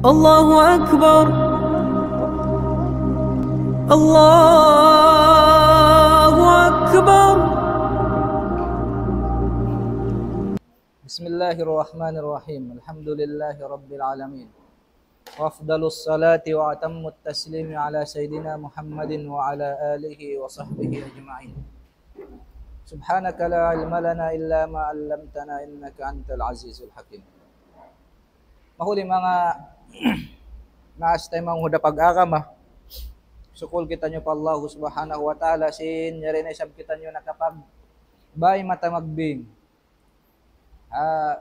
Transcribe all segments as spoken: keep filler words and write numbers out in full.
الله أكبر. الله أكبر. بسم الله الرحمن الرحيم. الحمد لله رب العالمين. وأفضل الصلاة وأتم التسليم على سيدنا محمد وعلى آله وصحبه أجمعين. سبحانك لا علم لنا إلا ما علمتنا إنك أنت العزيز الحكيم. Mahuli manga maas taymanghud ha pag-agama. Sukul kitaniyu pa Allah Subhanahu wa Ta'ala sin yari na isab kitaniyu nakapagbay mata magbing ha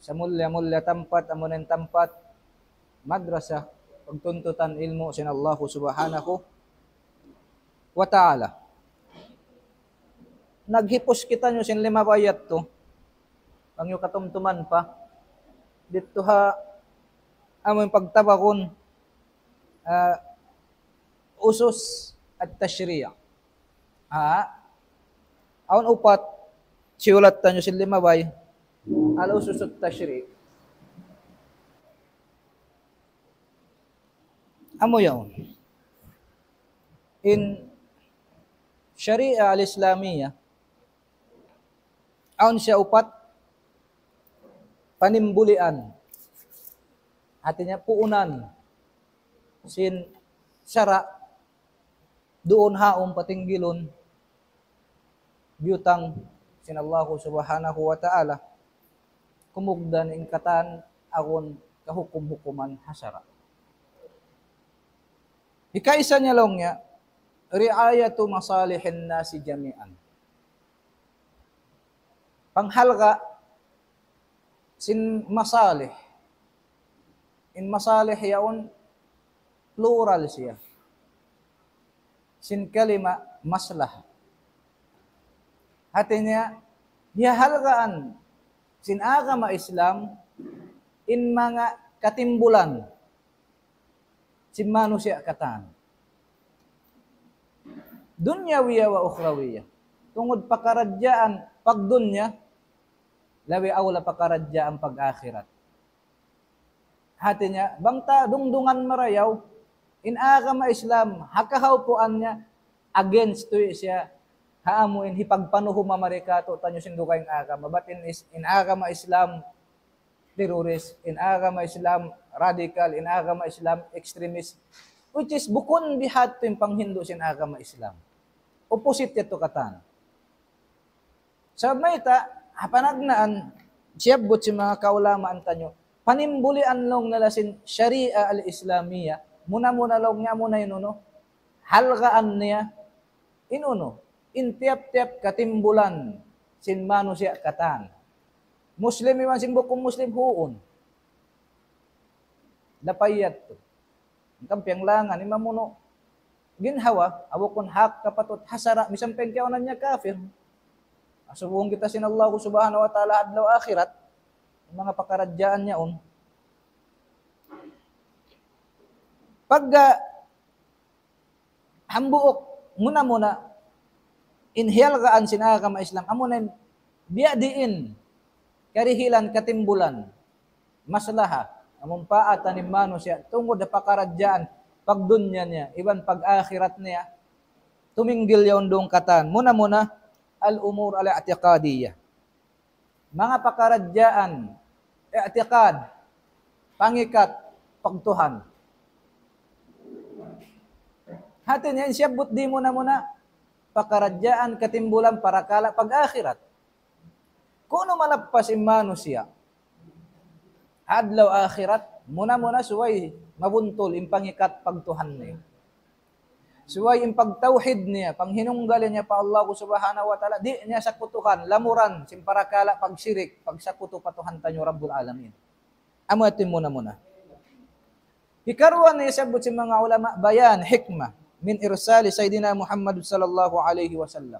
samulliya-mulliya tampat, amuna in tampat madrasa, pagtuntutan ilmu' sin Allah Subhanahu wa Ta'ala. Naghipus kitaniyu sin limabay yadtu. Bang niyu katumtuman pa, didtu ha amun pagtawagun, ah, usus at-tashri'. Ha? Awn upat, siyulat taniyu sin limabay, al-usus at-tashri'. Amu yaun. In Sharia al-Islamiyah, awn siya upat panimbulian. Hati niya puunan sin sara' duun haun patinggilun biyutang sin Allahu Subhanahu wa Ta'ala, kumugdan in katan agun kahukum-hukuman ha sara'. Hikaisa niya laung niya, رعاية مصالح الناس جميعا. Panghalga' sin masalih. In masalih yaun plural siya sin kalima maslaha. Hati niya, hiyahalgaan sin agama Islam in manga katimbulan sin manusiya' katan. Dunyawiyah wa ukhrawiyah. Tungud pakaradjaan pagdunya, labi awla pakaradjaan pag-akhirat. Hati niya, bang ta dungdungan marayaw, in agama Islam, ha kahawpuan niya, against tuud siya, ha amu in hipagpanuhuma mari kātu'niyu sin dugaing agama. But in is-, in agama Islam, terrorist, in agama Islam, radical, in agama Islam, extremist, which is bukun bihadtu in panghindu' sin agama Islam. Opposite yadtu katan. Sabab mayta', ha panagnaan, siyabbut sin manga kaulamaan taniyu, panimbulian laung nila sin Sharia al-Islamiyah, muna-muna laung niya muna in unu, halgaan niya, in unu, in tiyap-tiyap katimbulan sin manusiya' katan. Muslim iban sin bukun Muslim, huun. Lapay yadtu. Hangkan piyanglangan, in mamunu' ginhawa, bukun hak kapatut ha sara', misan pa in kiyaunan niya kafir. Asubuhun kita sin Allah Subhanahu wa Ta'ala adlaw akhirat, in manga pakaradjaan niya yaun. Pagga hambuuk muna-muna in hihalgaan sin agama Islam, amuna in biya' diin karihilan katimbulan, maslaha, amun paatan in manusiya' tungud ha pakaradjaan pagdunya niya, iban pag-akhirat niya, tuminggil yaun duun katan. Muna-muna, al-umur al-i'tiqadiyah. Manga pakaradjaan, i'tiqad, pangikat, pagtuhan. Hati niya, in siyabbut di muna-muna, pakaradjaan, katimbulan, parakala', pag-akhirat. Kunu' malappas in manusiya' adlaw akhirat, muna-muna subay mabuntul in pangikat pagtuhan niya. Subay in pagtawhid niya, panghinunggali niya pa Allah Subhanahu wa Ta'ala, di' niya sakutuhan, lamuran, sin parakala' pagsirik, pagsakutu pa Tuhan taniyu Rabbul Alamin. Amu yadtu in muna-muna. Hikaruwa niya siyabbut sin manga ulama, bayan, hikmah, min irsali Sayyidina Muhammad sallallahu alayhi wasallam.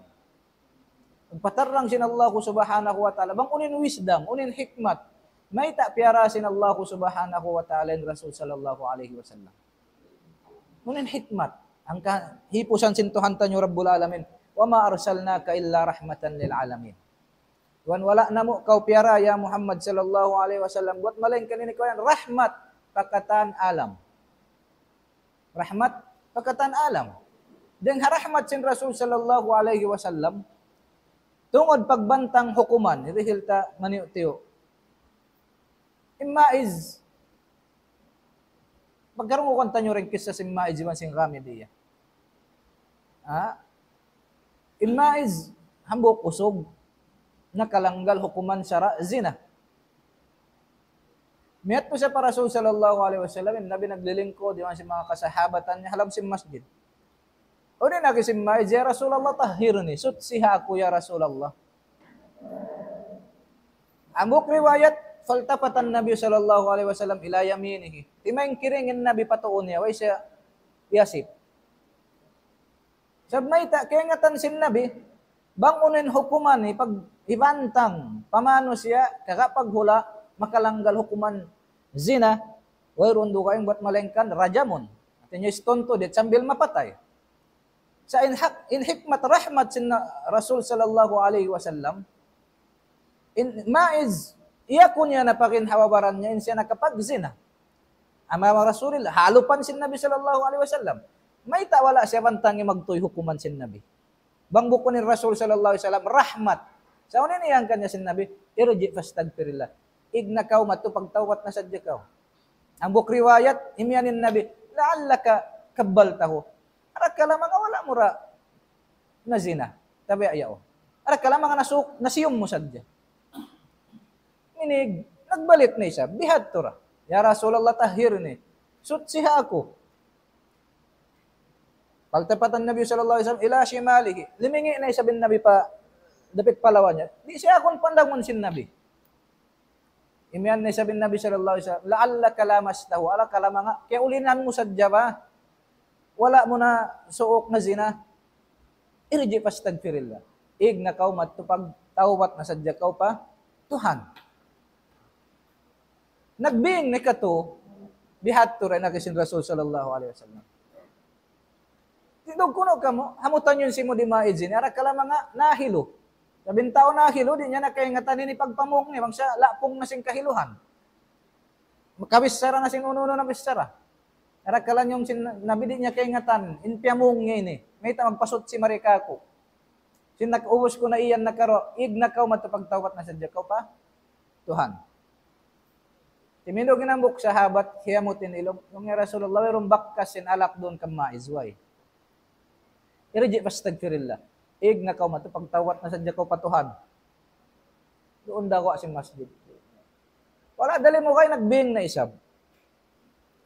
Pagpatarrang sin Allah Subhanahu wa Ta'ala. Bang unu in wisdom, unu in hikmat. Mayta' piyara sin Allah Subhanahu wa Ta'ala in Rasul sallallahu alayhi wasallam. Unu in hikmat. Hangkan hipusan sin Tuhan taniyu Rabbul Alamin. وما أرسلناك إلا رحمة للعالمين. Iban wala' namu' kaw piyara, ya Muhammad sallallahu alayhi wasallam, buwat malaingkan ini kaw yan rahmat pa katan alam. Rahmat pa katan alam. Dayn ha rahmat sin Rasul sallallahu alayhi wasallam, tungud pagbantang hukuman, hirihil ta maniyu-tiyu. In Ma'iz, pagkarungugan taniyu in kissa sin Ma'iz iban sin Ghamidiyya. Ha? In Ma'iz, hambuuk usug, nakalanggal hukuman sara' zina. Miyadtu siya pa Rasul sallallahu alayhi wasallam, in Nabi naglilingkud, iban sin manga kasahabatan niya, ha lawm sin masjid. Unu in agi sin Ma'iz, "Ya Rasulullah, tahhirni, sutsiha aku, ya Rasulullah." Hambuuk riwayat, فالتفت النبي صلى الله عليه وسلم إلى يمينه. Timayng-kiring in Nabi pa tuu niya, way siya iyasip. Sabab mayta', kaingatan sin Nabi, bang unu in hukuman ini, pag-ibantang pa manusiya', kaga paghula', makalanggal hukuman zina, wayruun dugaing bat malaingkan rajamun. Hātinya, istuntud, di' sambil mapatay. Sa' in hak-, in hikmat rahmat sin Rasul sallallahu alayhi wasallam, in Ma'iz, iyaku niya na pa ginhawa-baran niya, in siya nakapagzina. Amama Rasulillah, ha alupan sin Nabi sallallahu alayhi wasallam. Mayta' wala' siya bantangi magtuy hukuman sin Nabi. Bang bukun in Rasul sallallahu alayhi wasallam, rahmat. Sa' unu in iyangkan niya sin Nabi, "ارجع فاستغفر الله." Ig na kaw, madtu pagtawbat na sadja kaw. Hambuuk riwayat, imiyan in Nabi, "لعلك قبلته." Arakala' manga wala' mu ra nazina. Tabi' ayaw. Arakala' manga nasuk, nasiyum mu sadja. Ini, nagbalik na isab, bihadtu ra. "Ya Rasulullah, tahhirni. Sutsiha aku." فالتفت النبي صلى الله عليه وسلم إلى شماله. Limingi' na isab in Nabi pa, dapit pa lawa niya. Di' siya akun pandangun sin Nabi. Imiyan na isab in Nabi sallallahu alayhi wasallam, "لعلك لمسته." Arakala' manga, kiyaulinan mu sadja ba? Wala' mu na suuk na zina. "ارجع فاستغفر الله." Ig na kaw, madtu pagtawbat na sadja kaw pa Tuhan. Nagbing na katu', bihadtu ra in agi sin Rasul sallallahu alayhi wasallam. Tindug kunu' kamu, hamutan niyu in simu di Ma'iz ini, arakala' manga nahilu. Sabab in tau nahilu, di' niya na kaingatan in pagpamung niya, bang siya lapung na sin kahiluhan. Makabichara na sin unu-unu na bichara. Arakala' niyu sin Nabi, di' niya kaingatan, in piyamung niya ini. Mayta' magpasutsi mari kāku'. Sin nakaubus ku na iyan nakaru', ig na kaw, madtu pagtawbat na sadja kaw pa Tuhan. Timindug in hambuuk sahabat, hiyamut in ilung, laung, "Ya Rasulullah, wayruun bakas sin alak duun kan Ma'iz, way?" "ارجع فاستغفر الله." Ig na kaw, madtu pagtawbat na sadja kaw pa Tuhan. Duun dawa sin masjid. Wala' da limugay, nagbing na isab.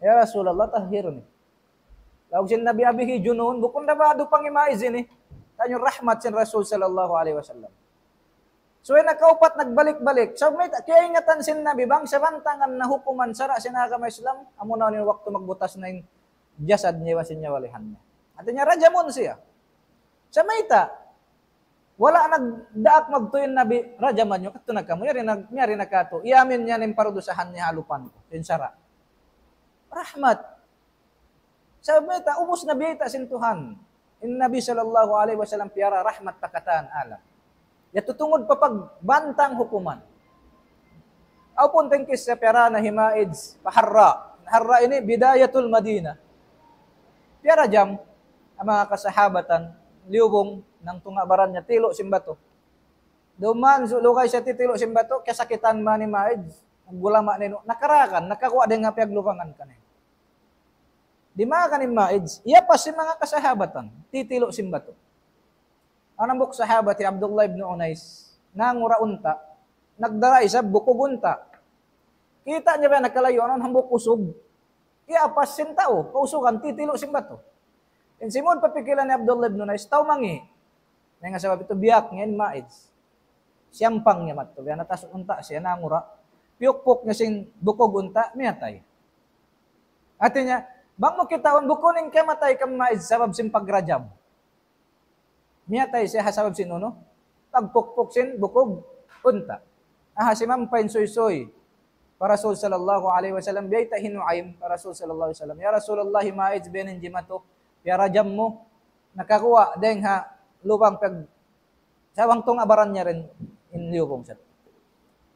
"Ya Rasulullah, tahhirni." Laung sin Nabi, "أبه جنون؟" Bukun da ba dupa in Ma'iz ini? Taniyu rahmat sin Rasul sallallahu alayhi wasallam. So, in nakaupat nagbalik-balik. Sa' mayta', kiyaingatan sin Nabi, bang siya bantangan na hukuman sara' sin agama Islam, amuna in waktu magbutas na in jasad niya, iban sin nyawalihan niya. Hātinya, rajamun siya. Sa' mayta', wala' nagdaak magtuy in Nabi, "Rajaman niyu, kadtu na kamu, yari na, yari na katu'. Iyamin niya in parudusahan niya ha alupan ku, in sara'." Rahmat. Sabab mayta', ubus na biyayta' sin Tuhan. In Nabi sallallahu alayhi wasallam piyara rahmat pa katan alam. Yadtu tungud pa pagbantang hukuman. Aw pun tingkis siya piyara na hi Ma'iz pa Harra. Harra ini bidayatul Madinah. Piyara jam, in manga kasahabatan, liyubung, in tunga' baran niya, tilu' sin batu. Duman, su-, lugay siya titilu' sin batu, kiyasakitan man hi Ma'iz, gulama' na inu, nakarakan, nakaguwa' dayn ha piyaglubangan kaniya. Dimakan hi Ma'iz, iyapas sin manga kasahabatan, titilu' sin batu. Awn hambuuk sahabat hi Abdullah ibn Unais, nangura' unta', nagdara isab bukug unta'. Kita' niya ba nakalayu', awn hambuuk usug, iyapas sin tau, kausugan, titilu' sin batu. In simud pa pikilan hi Abdullah ibn Unais, tau mangi'. Dayn ha sabab yadtu, biyak niya in Ma'iz. Siyampang niya madtu, biya' na tas unta' siya nangura'. Piyukpuk niya sin bukug unta', miyatay. Hātinya, bang mu kitaun, bukun in kamatay kan Ma'iz sabab sin pagrajam. Miyatay siya ha sabab sin unu? Pagpukpuk sin bukug unta'. Aha, simampay in suysuy pa Rasul sallallahu alayhi wasallam, biyayta' hi Nu'aym pa Rasul sallallahu alayhi wasallam, "Ya Rasulullah, hi Ma'iz biya' ini in jimatu, piyarajam mu, nakaguwa' dayn ha lubang pag-, sa' bang tunga' baran niya rin in liyubung sa'.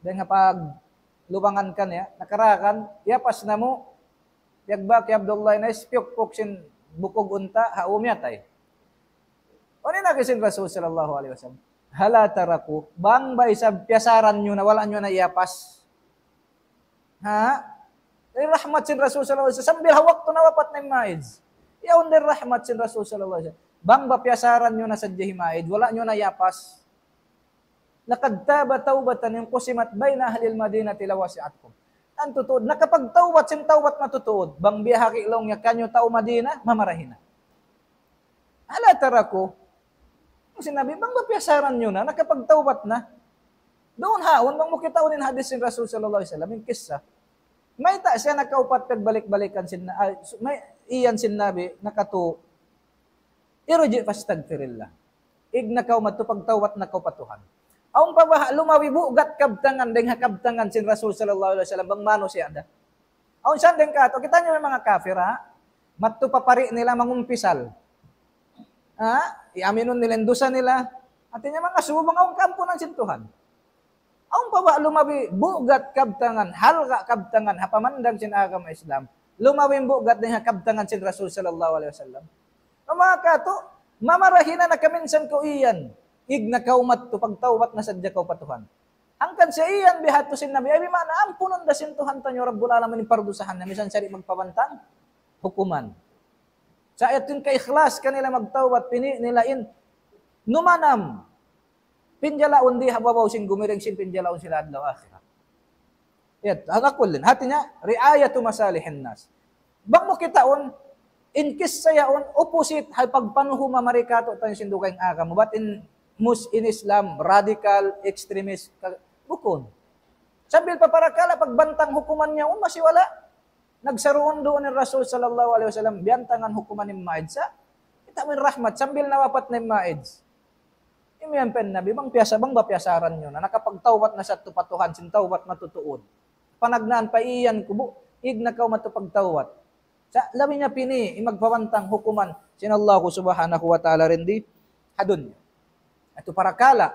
Dayn ha paglubangan kaniya, nakarakan, iyapas namu', Piyagbak hi Abdullah na ispiyukpuk sin bukug unta', ha umiyatay. Unu in agi sin Rasul sallallahu alayhi wasallam? Hal taraku, bang ba isab piyasaran niyu na, wala' niyu na iyapas? Ha? Dayn rahmat sin Rasul sallallahu alayhi wasallam, sambil ha waktu nawapat na in Ma'iz. Yaun dayn rahmat sin Rasul sallallahu alayhi wasallam. Bang ba piyasaran niyu na sadja hi Ma'iz, wala' niyu na iyapas? لقد تاب توبة إن قسمت بين أهل المدينة لوسعتكم. Tantu tuud, nakapagtawbat sin tawbat matutuud. Bang biyahagi' laung niya kaniyu tau Madina, mamarahi na. Hal taraku, sin Nabi, bang ba piyasaran niyu na, nakapagtawbat na. Duun haun, bang mu kitaun in hadith sin Rasul sallallahu alayhi wasallam, in kissa. Mayta' siya nakaupat pagbalik-balikan sin, ah, may, iyan sin Nabi, nakatu, ارجع فاستغفر الله. Ig na kaw madtu pagtawbat na kaw pa Tuhan. Awn pa baha' lumabi bugat kabtangan dayn ha kabtangan sin Rasul sallallahu alayhi wasallam bang manusiya' da. Awn siya dayn katu', kita' niyu in manga kafir, ha? Madtu pa pari' nila mangumpisal. Ha? Iyaminun nila in dusa nila. Hati niya mangasubu bang awn kaampunan sin Tuhan. Awn pa ba lumabi bugat kabtangan, halga' kabtangan, ha pamandang sin agama Islam? Lumabi bugat dayn ha kabtangan sin Rasul sallallahu alayhi wasallam. Manga katu', mamarahi na, nakaminsan kaw iyan. Ig na kaw madtu, pagtawbat na sadja kaw pa Tuhan. Hangkan siya iyan bihadtu sin Nabi, ay bima'na ampunun da sin Tuhan taniyu Rabbul Alamin in pardusahan niya, misan siya di' magpabantang hukuman. Sa' yadtu in kaikhlas kanila magtawbat, pini' nila in numanam. Pinjalaun di ha babaw sin gumiring sin pinjalaun sila adlaw akhirat. Yadtu, ala kullin. Hati niya, رعاية مصالح الناس. Bang mu kitaun, in kissa yaun, opposite, ha pagpanuhuma mari katu' taniyu sin dugaing agama. But in Mus-, in Islam, radical, extremist, ka-, bukun. Sambil pa parakala', pagbantang hukuman niya, un, masi wala'. Nagsaruun-duun in Rasul sallallahu alayhi wasallam, biyantangan hukuman in Ma'iz sa'. Kita' mu in rahmat, sambil nawapat na in Ma'iz. Imiyan pa in Nabi, bang piyasa-, bang ba piyasaran niyu na, nakapagtawbat na sa tuud pa Tuhan, sin tawbat matutuud. Panagnaan pa iyan ku bu, ig na kaw madtu pagtawbat. Sa' labi niya pini, in magpabantang hukuman sin Allahu subhanahu wa ta'ala dindi ha dunya. Yadtu parakala',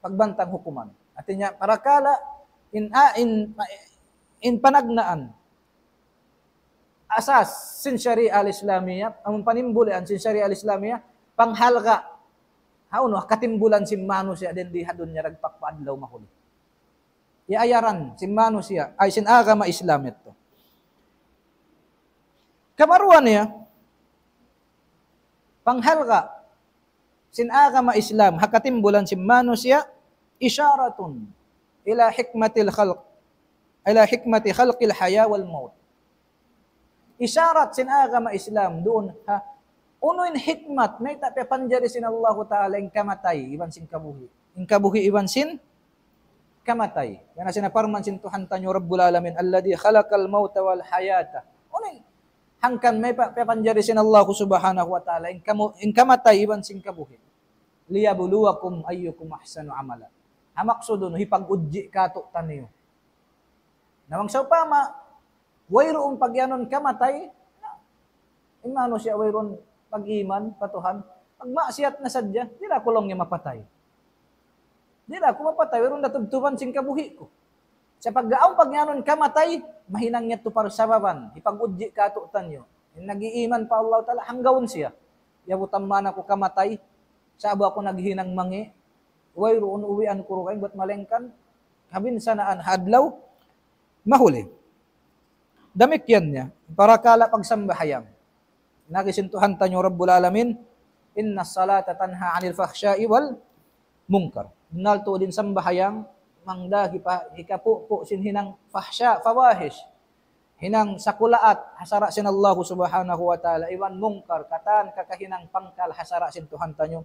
pagbantang hukuman. Hati niya, parakala', in, ah, in, in panagnaan. Asas sin Sharia al-Islamiyah, amun panimbulian sin Sharia al-Islamiyah, panghalga'. Hawnu, katimbulan sin manusiya' dindi ha dunya dagpak pa adlaw mahuli. Iyaayaran sin manusiya', ay sin agama Islam yadtu. Kamaruwa niya, panghalga' sin agama Islam, ha katimbulan sin manusiya', إشارة إلى حكمة الخلق، إلى حكمة خلق الحياة والموت. Isharat sin agama Islam duun ha, unu in hikmat, mayta' piyapanjari sin Allahu Ta'ala in kamatay iban sin kabuhi'. In kabuhi' iban sin kamatay. Yan na sin parman sin Tuhan taniyu Rabbul Alamin, الذي خلق الموت والحياة. Unu in hangkan mayta' piyapanjari sin Allahu Subhanahu wa Ta'ala in kamu-, in kamatay iban sin kabuhi'. ليبلوكم أيكم أحسن عملا. Ha maksud unu, hipag-udji katu' taniyu. Na bang sawpama, wayruun pagiyanun kamatay, na, in manusiya' wayruun pag-iman pa Tuhan, magmaksiyat na sadja, di' da aku laung niya mapatay. Di' da aku mapatay, wayruun da tubtuban sin kabuhi' ku. Sa' pag awn pagiyanun kamatay, mahinang niya tu parsababan, hipag-udji katu' taniyu. In nag-iiman pa Allah Ta'ala, hanggaun siya. Yabutan man aku kamatay, sa' abu aku naghinang mangi', wayruun uwian ku dugaing bat malayngkan, kabinsanaan ha adlaw mahuli. Damikkiyan niya, parakala' pagsambahayang. Agi sin Tuhan taniyu Rabbul Alamin, إن الصلاة تنهى عن الفحشاء والمنكر. Bunnal tuud in sambahayang, mangdā hipa-, hikapupu' sin hinang fahsha, fawahish. Hinang sakulaat, ha sara' sin Allahu Subhanahu wa Ta'ala, iban munkar, katan kakahinang pangkal, ha sara' sin Tuhan taniyu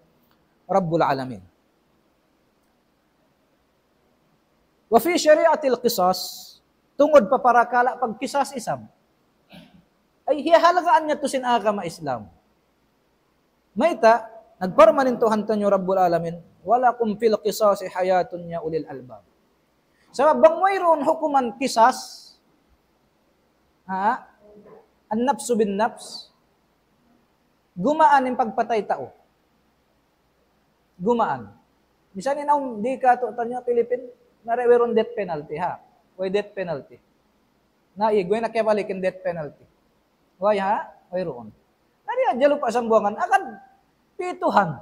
Rabbul Alamin. وفي شريعة القصاص, tungud pa parakala' pagkisas isab. Ay, hiyahalgaan niya tu sin agama Islam. Mayta', nagparman in Tuhan taniyu Rabbul Alamin, ولكم في القصاص حياة يا أولي الألباب. Sabab bang wayruun hukuman kisas, ha, النفس بالنفس, gumaan in pagpatay tau. Gumaan. Misan in awn di katu' taniyu Philippine, mari wayruun death penalty, ha? Way death penalty. Na, igu na kaya balik in death penalty. Way ha? Wayruun. Na di' hadja lupa' Sambuwangan, agad pituhan.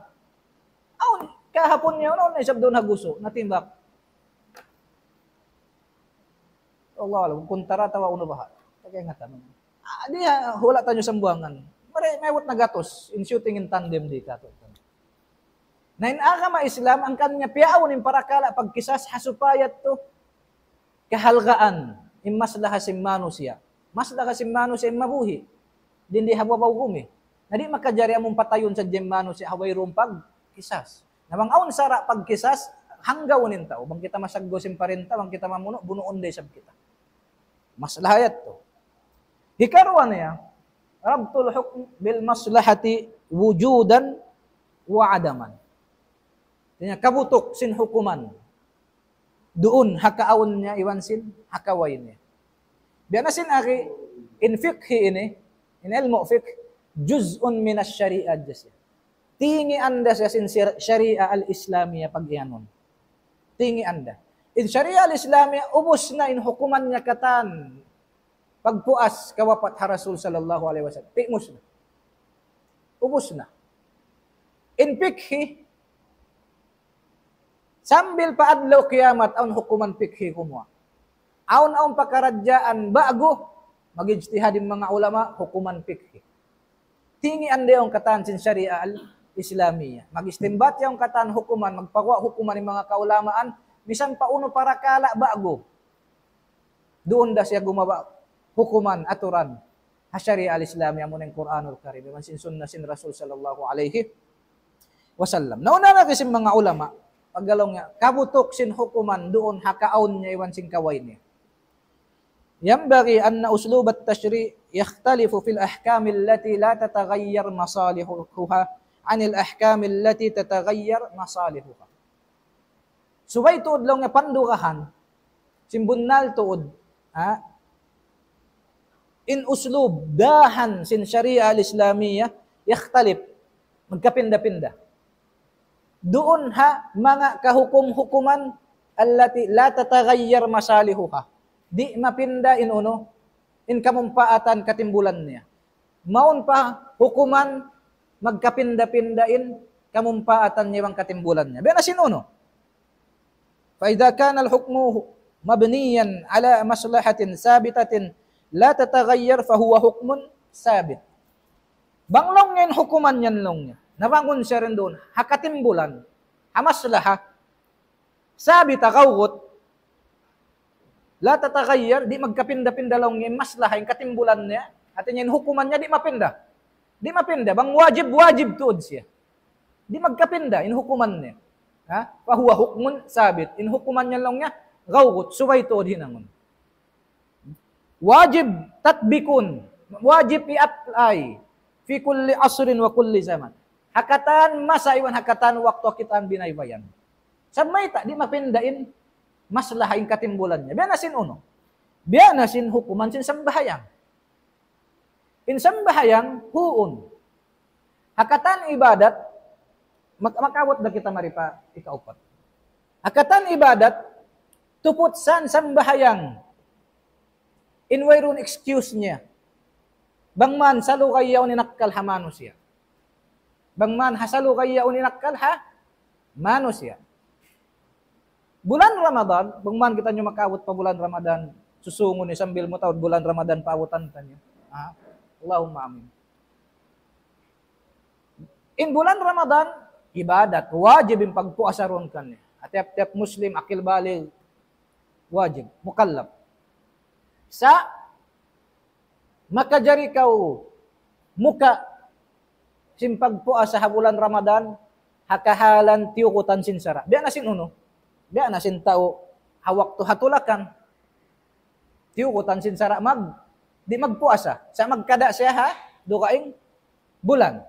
Awn, kahapun niya, awn na isab duun ha Gusu, natimbak. Allahu a'lam, kuntara atawa unu baha'. Tagay nga tanong. Ah, di' ha, hula' taniyu Sambuwangan. Mari, mayabut na gatus, in shooting in tandem di' katu'. Na in agama Islam, hangkan niya piyaawn in parakala' pagkisas ha supaya tu kahalgaan in maslaha sin manusiya'. Maslaha sin manusiya' in mabuhi'. Di' di' ha babaw gumi. Na di' makajari amun patayun sadja in manusiya' ha wayruun pagkisas. Na bang awn sara' pagkisas, hanggaun in tau. Bang kita masaggaw sin parinta, bang kita mamunu', bunuun da isab kita. Maslaha yadtu. Hikaruwa niya, ربط الحكم بالمصلحة وجودا وعدما. Hātinya kabutuk sin hukuman. Duun ha kaawn niya iban sin ha kaway niya. Biya' na sin agi, in fiqh ini, in ilmu' fiqh, جزء من الشريعة hadja siya. Tingian da siya sin sir-, Sharia al-Islamiyah pag-iyanun. Tingian da. In Sharia al-Islamiyah, ubus na in hukuman niya katan. Pagpuas kawapat ha Rasul sallallahu alayhi wasallam. Pimus na. Ubus na. In fikhi, sambil pa adlaw kiyamat, awn hukuman fikhi kumuwa'. Awn, awn pakaradjaan ba'gu, mag-ijtihad in manga ulama, hukuman fikhi. Tingian da yaun katan sin Sharia al-Islamiyah. Mag-istinbat yaun katan hukuman, magpaguwa' hukuman in manga kaulamaan, misan pa unu parakala' ba'gu. Duun da siya gumawa' hukuman, aturan ha Sharia al-Islamiyah, amuna in Qur'anul Karim, iban sin sunnah sin Rasul sallallahu alayhi wasallam. Nauna lagi' sin manga ulama, pagga laung niya, kabutuk sin hukuman duun ha kaawn niya iban sin kaway niya. ينبغي أن أسلوب التشريع يختلف في الأحكام التي لا تتغير مصالحها عن الأحكام التي تتغير مصالحها. Subay tuud laung niya pandugahan, sin bunnal tuud, ha? In uslub, dahan sin Sharia al-Islamiyah, يختلف, magkapinda-pinda. Duun ha manga kahukum-hukuman التي لا تتغير مصالحها. Di' mapinda in unu, in kamumpaatan katimbulan niya. Mawn pa hukuman magkapinda-pinda in kamumpaatan niya iban katimbulan niya. Biya' na sin unu. فإذا كان الحكم مبنيا على مصلحة ثابتة لا تتغير فهو حكم ثابت. Bang laung niya in hukuman yan laung niya, nabangun siya duun ha katimbulan, ha maslaha, sabita, kawgut, la tataghayyar, di' magkapinda-pinda laung niya in maslaha, in katimbulan niya, hati niya in hukuman niya di' mapinda. Di' mapinda, bang wajib, wajib tuud siya. Di' magkapinda in hukuman niya. Ha? فهو حكم ثابت. In hukuman niya laung niya, kawgut, subay tuud hinangun. Wajib tatbikun, wajib i-apply, في كل عصر وكل زمان. Ha katan masa iban ha katan waktu, ha katan binaybayan. Sa' mayta', di' mapinda in maslaha, in katimbulan niya. Biya' na sin unu. Biya' na sin hukuman sin sambahayang. In sambahayang, huun. Ha katan ibadat, mak-, makaabut da kita mari pa ikaupat. Ha katan ibadat, tuput san sambahayang. In wayruun excuse niya. Bang man salugay yaun in akkal ha manusiya'. Bang man ha salugay yaun in akkal ha manusiya'. Bulan Ramadan, bang man kitaniyu makaabut pa bulan Ramadan, susungun ini sambil mataud bulan Ramadan paabutan taniyu. Ha? Allahumma amin. In bulan Ramadan, ibadat, wajib in pagpuasa duun kaniya. Ha tiyap-tiyap Muslim, akil balig, wajib, mukallaf. Sa' makajari kaw muka' sin pagpuasa ha bulan Ramadan, ha kahalan tiyukutan sin sara'. Biya' na sin unu, biya' na sin tau ha waktu ha tulakan. Tiyukutan sin sara' mag-, di' magpuasa. Sa' magkada' siya ha dugaing bulan.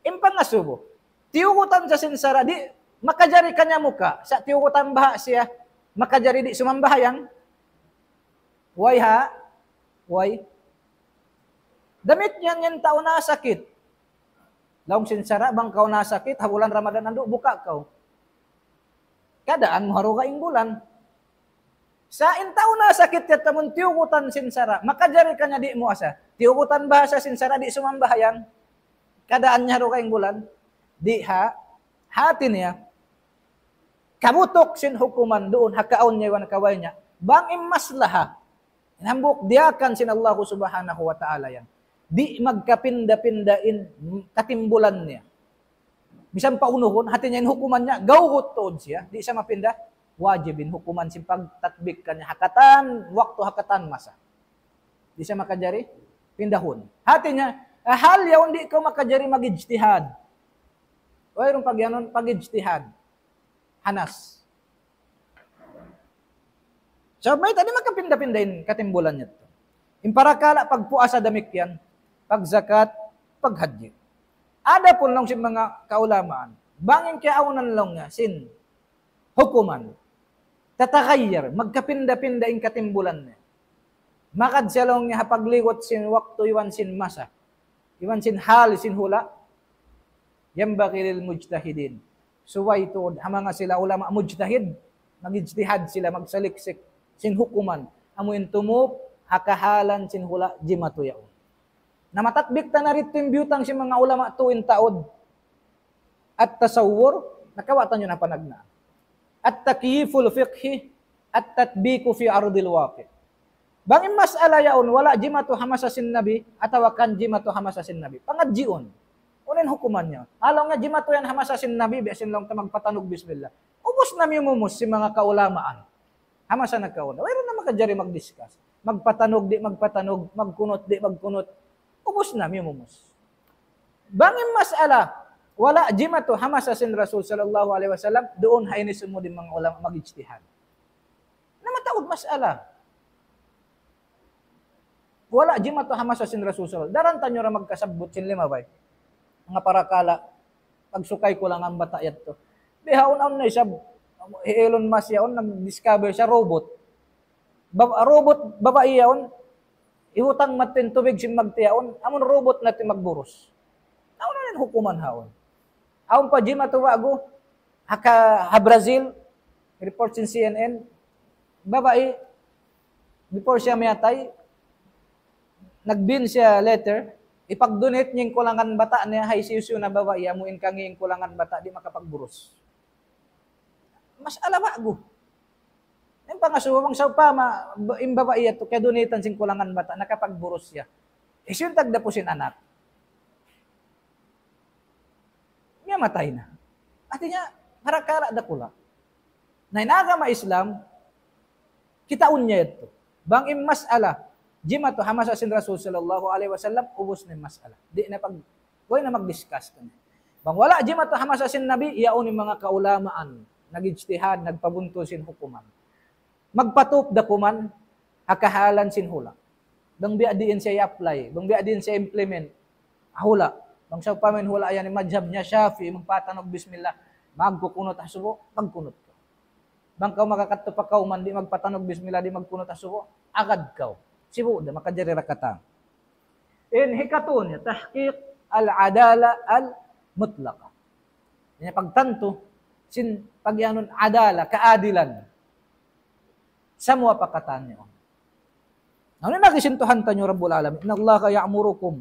In pangasubu, tiyukutan siya sin sara', di' makajari kaniya muka'. Sa' tiyukutan baha' siya, makajari di' sumambahayang. Way ha? Way. Damikkiyan in tau nasakit. Laung sin sara', bang kaw nasakit, ha bulan Ramadan andu', buka' kaw. Kadaan mu ha dugaing bulan. Sa' in tau nasakit yadtu amun tiyugutan sin sara', makajari kaniya di' muasa. Tiyugutan bahasa sin sara', di' sumambahayang. Kadaan niya dugaing bulan. Di' ha, hati niya. Kabutuk sin hukuman duun, ha kaun niya iban ha kabay niya. Bang in maslaha. Hambuuk diyaak sin Allahu Subhanahu wa Ta'ala yan. Di' magkapinda-pinda in katimbulan niya. Misan pa unuhun, hati niya in hukuman niya, gawgut tuud siya, di' siya mapinda, wajib in hukuman sin pagtatbik kaniya, ha katan, waktu ha katan masa. Di' siya makajari, pindahun. Hati niya, ah, hal yaun di' kaw makajari mag-ijtihad. Wayruun pag-, yaun, pag-ijtihad. Hanas. So, mayta' di' makapinda-pinda in katimbulan niya tu. In parakala' pagpuasa damikkiyan, pagzakat, paghajji. Adapun laung sin manga kaulamaan, bang in kiyaawnan laung niya sin hukuman, tataghayyar, magkapinda-pinda in katimbulan niya. Magad siya laung niya ha pagligut sin waktu iban sin masa, iban sin hal sin hula', ينبغي للمجتهدين. Subay tuud, ha manga sila ulama mujtahid, mag-ijtihad sila, magsaliksik sin hukuman. Amu in tumup, ha kahalan sin hula' jimatu yaun. Na matatbik ta na didtu in biyutang sin manga ulama tuud in taud. At-tasawwur, nakawa' taniyu na panagnaan. At-takyiful fiqhi, at-tatbiku fi ardil waqi'. Bang in mas'ala yaun, wala' jimatu ha masa sin Nabi, atawa kan jimatu ha masa sin Nabi. Pangadjiun. Unu in hukuman niya? Laung niya jimatu yan ha masa sin Nabi, biya' sin laung ta magpatanug bismillah. Ubus na miyumumus sin manga kaulamaan. Ha masa nakauna. Wayruun na makajari mag-discuss. Magpatanug, di' magpatanug, magkunut, di' magkunut. Ubus na miyumumus. Bang in mas'ala, wala' jimatu ha masa sin Rasul sallallahu alayhi wasallam, duun ha ini sumud in manga ulama mag-ijtihad. Na mataud mas'ala. Wala' jimatu ha masa sin Rasul sallallahu alayhi wasallam. Daran taniyu ra magkasabbut sin lima bay. Manga parakala', pagsukay kulangan bata' yadtu. Bihaun awn na isab, hi Elon Musk yaun, nag-discover siya robot. Ba-, robot babai yaun, ihutang madtu in tubig sin magtiyaun, amun robot na in magburus. Awn na in hukuman haun. Awn pa jimatu ba'gu, ha ka-, ha Brazil, report sin C N N, babai, before siya miyatay, nag-bin siya letter, ipag-donate niya in kulangan bata' niya, ha hisiyu-siyu na babai, amu in kangī' in kulangan bata', di' makapagburus. Mas'ala ba'gu. In pangasubu, bang sawpama, ba-, in babai yadtu, kiyadunitan sin kulangan bata', nakapagburus siya. Hisiyu in tagdapu sin anak? Miyatay na. Hati niya, parakala' dakula'. Na in agama Islam, kitaun niya yadtu. Bang in mas'ala, jimatu ha masa sin Rasul sallallahu alayhi wasallam, ubus na in mas'ala. Di' na pag-, way na mag-discuss kaniya. Bang wala' jimatu ha masa sin Nabi, yaun in manga kaulamaan, nag-ijtihad, nagpabuntul sin hukuman. Magpatup da kuman, ha kahalan sin hula'. Bang biya' diin siya i-apply, bang biya' diin siya implement, ha hula'. Bang sawpama in hula' yan, in madhab niya Shafi'i, magpatanug bismillah, magkukunut ha subu', magkunut kaw. Bang kaw makakadtu pa kawman, di' magpatanug bismillah, di' magkunut ha subu', agad kaw. Sibu' da, makajari ra katan. In hikatu niya, tahqiq al-adala al-mutlaqa. Ini pagtantu, sin pag'iyanun adala, kaadilan. Samuwa pa katan niya. Na, ini lagi' sin Tuhan taniyu Rabbul Alamin. إن الله يأمركم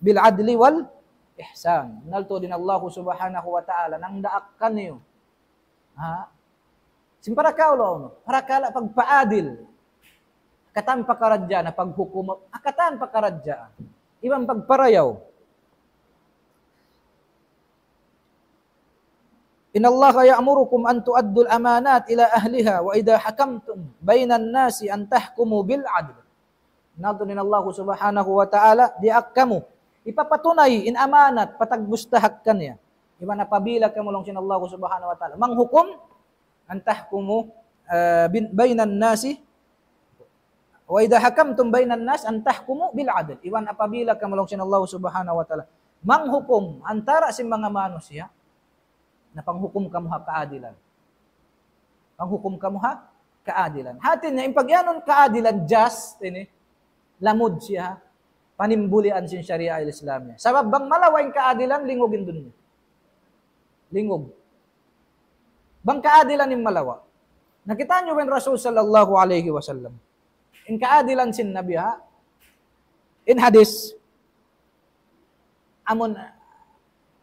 بالعدل والإحسان. Naltu' in Allah Subhanahu wa Ta'ala, nangdaak kaniyu. Ha? Sin parakala' unu, parakala' pagpaadil. Katan pakaradjaan, paghukum, katan pakaradjaan. Iban pagparayaw. إن الله يأمركم أن تؤدوا الأمانات إلى أهلها وإذا حكمتم بين الناس أن تحكموا بالعدل. Naltu' in Allah Subhanahu wa Ta'ala, diyaak kamu, ipapatunay in amanat, patagbus ta ha kaniya. Iban apabila kamu laung sin Allah Subhanahu wa Ta'ala manghukum, أن تحكموا, eh, بين الناس وإذا حكمتم بين الناس أن تحكموا بالعدل. Iban apabila kamu laung sin Allah Subhanahu wa Ta'ala manghukum antara sin manga manusiya', na panghukum kamu ha kaadilan. Panghukum kamu ha kaadilan. Hati niya, in pag'iyanun kaadilan, just, ini, lamud siya, panimbulian sin Sharia al-Islamiyah. Sabab bang malawa' in kaadilan, lingug in dunya. Lingug. Bang kaadilan in malawa'. Nakita' niyu ba in Rasul sallallahu alayhi wasallam? In kaadilan sin Nabi, ha? In hadith, amun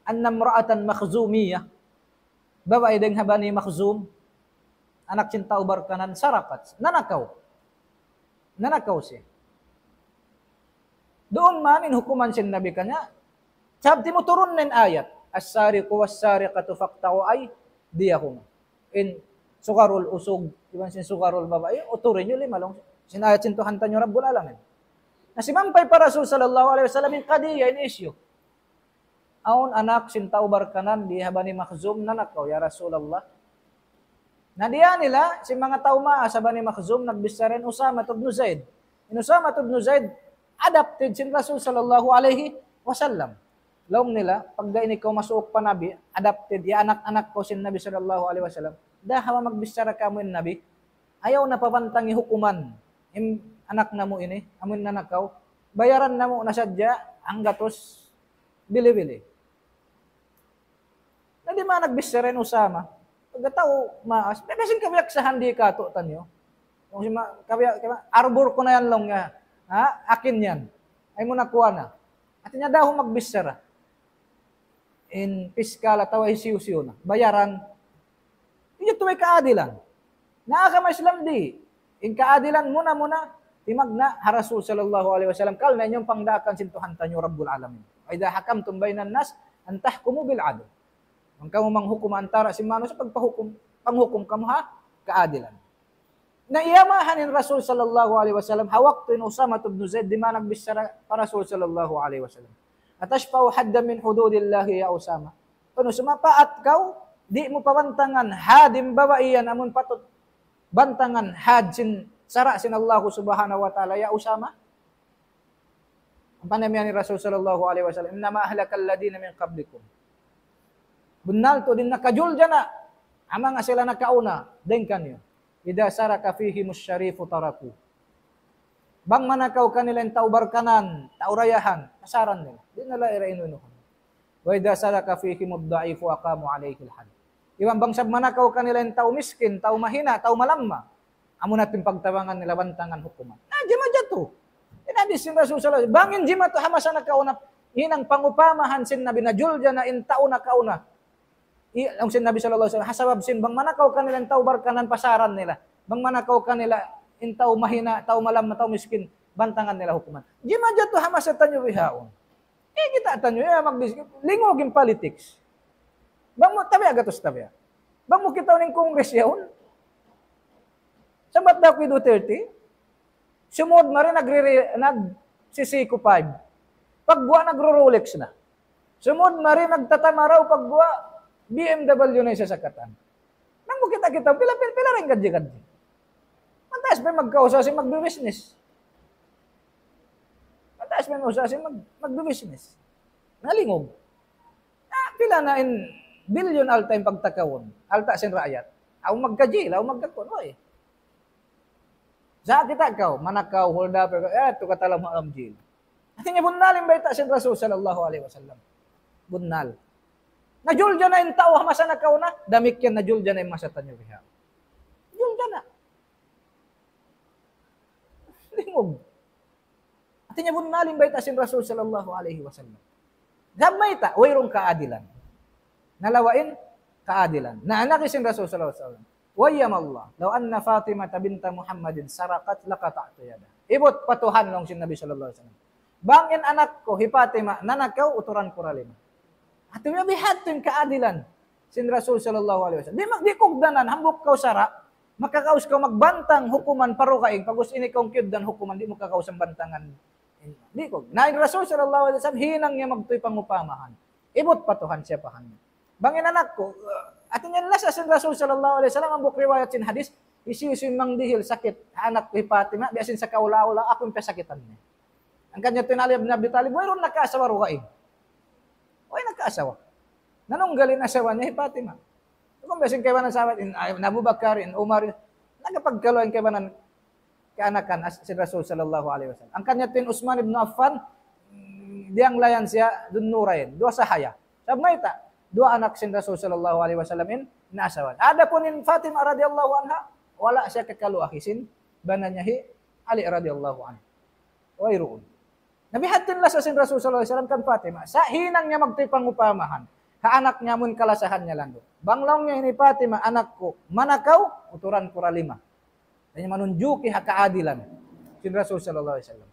أن امرأة مخزومية, babai dayn ha Bani Makhzum, anak sin tau Barkanan, سرقت, nanakaw. Nanakaw siya. Duun man in hukuman sin Nabi kaniya, sabab timuturun na in ayat, السارق والسارقة فاقطعوا أيديهما. In sugarul usug, iban sin sugarul babai, uturi niyu lima laung sin ayat sin Tuhan taniyu Rabbul Alamin. Na simampay pa Rasul sallallahu alayhi wasallam in qadiyya, in issue. Awn anak sin tau Barkanan di ha Bani Makhzum nanakaw, ya Rasulullah. Na diyā nila, sin manga tau maas ha Bani Makhzum, nagbichara in Usama ibn Zaid. In Usama ibn Zaid, adopted sin Rasul sallallahu alayhi wasallam. Laung nila, pagga ini kaw masuuk pa Nabi, adopted, ya anak-anak kaw sin Nabi sallallahu alayhi wasallam. Dahawa magbichara kamu in Nabi, ayaw na pabantangi hukuman in anak namu' ini, amun nanakaw. Bayaran namu' na sadja, hanggatus bili-bili. Na di' man nagbichara in Usama. Pagga tau maas, biya' sin kabiyaksahan di' katu' taniyu. Laung sin ma-, kabiyak-, kabiyak-, arbor ku na yan laung niya. Ha? Akin yan. Ayaw mu na kuha na. Hāti niya dahawa magbichara. In piskal atawa hisiyu-siyu na. Bayaran. Yadtu way kaadilan. Na agama Islam di'. In kaadilan muna-muna, timagna' ha Rasul sallallahu alayhi wasallam. Karna' yan in pangdaakan sin Tuhan taniyu Rabbul Alamin. وإذا حكمتم بين الناس أن تحكموا بالعدل. Bang kamu manghukum antara sin manusiya', pagpahukum, panghukum kamu ha kaadilan. Na iyamahan in Rasul sallallahu alayhi wasallam, ha waktu in Usama ibn Zaid, di' man nagbichara pa Rasul sallallahu alayhi wasallam. أتشفع حدا من حدود الله يا أسامة؟ Unu, sumapaat kaw, di' mu pabantangan had in babai yan, amun patut bantangan had sin sara' sin Allah subhanahu wa ta'ala, ya Usama? Ampa na miyan in Rasul sallallahu alayhi wasallam, إنما أهلك الذين من قبلكم. Bunnal tuud in nakajuljana', amu in sila nakauna, dayn kaniyu. إذا سرق فيهم الشريف تركوه. Bang manakaw kanila in tau Barkanan, tau dayahan, pasaran nila. Di' nila ira inu-inuhun. وإذا سرق فيهم الضعيف أقاموا عليه الحد. Iban bang sab manakaw kanila in tau miskin, tau mahina', tau malamma, amu na in pagtabangan nila bantangan hukuman. Na, jimatu. In hadith sin Rasul sallallahu alayhi wasallam. Bang in jimatu ha masa nakauna, hinang pangupamahan sin Nabi, najuljana' in tau nakauna. I-, laung sin Nabi sallallahu alayhi wasallam, ha sabab sin bang manakaw kanila in tau Barkanan, pasaran nila. Bang manakaw kanila in tau mahina', tau malamma, tau miskin, bantangan nila hukuman. Jimatu ha masa taniyu bihaun. Eh, kita' taniyu, ya, magdis-, lingug in politics. Bang mu, tabiya' gatus, tabiya'. Bang mu kitaun in Congress yaun. Sabat da ku hi Duterte, sumud mari nagre-, nag-, C C Q five. Pagguwa' nagro-Rolex na. Sumud mari nagtatamaraw, pagguwa' B M W na in sasakatan. Bang mu kita', kita', pila, pila, pila ra in gadji-gadji. Mataas pa in magkausaha sin magbi-business. Mataas pa in usaha sin mag-, magbi-business. Nalingug. Ah, pila na in bilyon alta' in pagtakawun. Alta' sin raayat. Aw magkajil, aw magkakun, oy. Sa' kita' kaw, manakaw, hold up, eh, tu katalam ha alam jil. Hāti niya bunnal in bayta' sin Rasul sallallahu alayhi wasallam. Bunnal. Najuljana' in tau ha masa nakauna, damikkiyan najuljana' in masa taniyu biha. Juljana'. Lingug. Hāti niya bunnal in bayta' sin Rasul sallallahu alayhi wasallam. Gam mayta', wayruun kaadilan. Nalawa' in kaadilan. Na agi sin Rasul sallallahu alayhi wasallam. وأيم الله لو أن فاطمة بنت محمد سرقت لقطعت يدها. Ibut pa Tuhan laung sin Nabi sallallahu alayhi wasallam. Bang in anak ku, hi Fatima, nanakaw, uturan ku ra lima. Hāti niya biha' tuud in kaadilan sin Rasul sallallahu alayhi wasallam. Di' mag-, di' kugdanan, hambuuk kaw sara', makakaus kaw magbantang hukuman pa dugaing, pag'ubus ini kaw kiyugdan hukuman, di' mu kakaus in bantangan. Di' kugdan. Na in Rasul sallallahu alayhi wasallam, hinang niya magtuy pangupamahan. Ibut pa Tuhan siya pahan. Bang in anak ku, uh, hāti niya lasa sin Rasul sallallahu alayhi wasallam, hambuuk riwayat sin hadith, hisiyu-siyu in mangdihil sakit, anak ku hi Fatima, biya' sin sakaula-ula, aku in piyasakitan niya. Hangkan yadtu in Ali ibn Abi Talib, wayruun nakaasawa dugaing. Way nakaasawa. Nanunggal in asawa niya hi Fatima. Kunu' biya' sin kaibanan sahabat, in, in Abu Bakar, in Umar, in, nakapagkalu in kaibanan kaanakan as-, sin Rasul sallallahu alayhi wasallam. Hangkan yadtu in Uthman ibn Affan, mm, diyanglayan siya Dhun Nurayn, duwa sahaya. Sabab mayta', duwa anak sin Rasul sallallahu alayhi wasallam in naasawa. Adapun in Fatima radiyallahu anha, Wala' siya kakaluahi sin bana niya hi Ali radiyallahu anhu. Wayruun. Na biya' ha yan in lasa sin Rasul sallallahu alayhi wasallam kan Fatima. Sa' hinang niya magtuy pangupamahan ha anak niya amun kalasahan niya landu'. Bang laung niya ini Fatima, anak ku, manakaw, uturan ku ra lima. Hati niya manunjuki ha kaadilan sin Rasul sallallahu alayhi wasallam.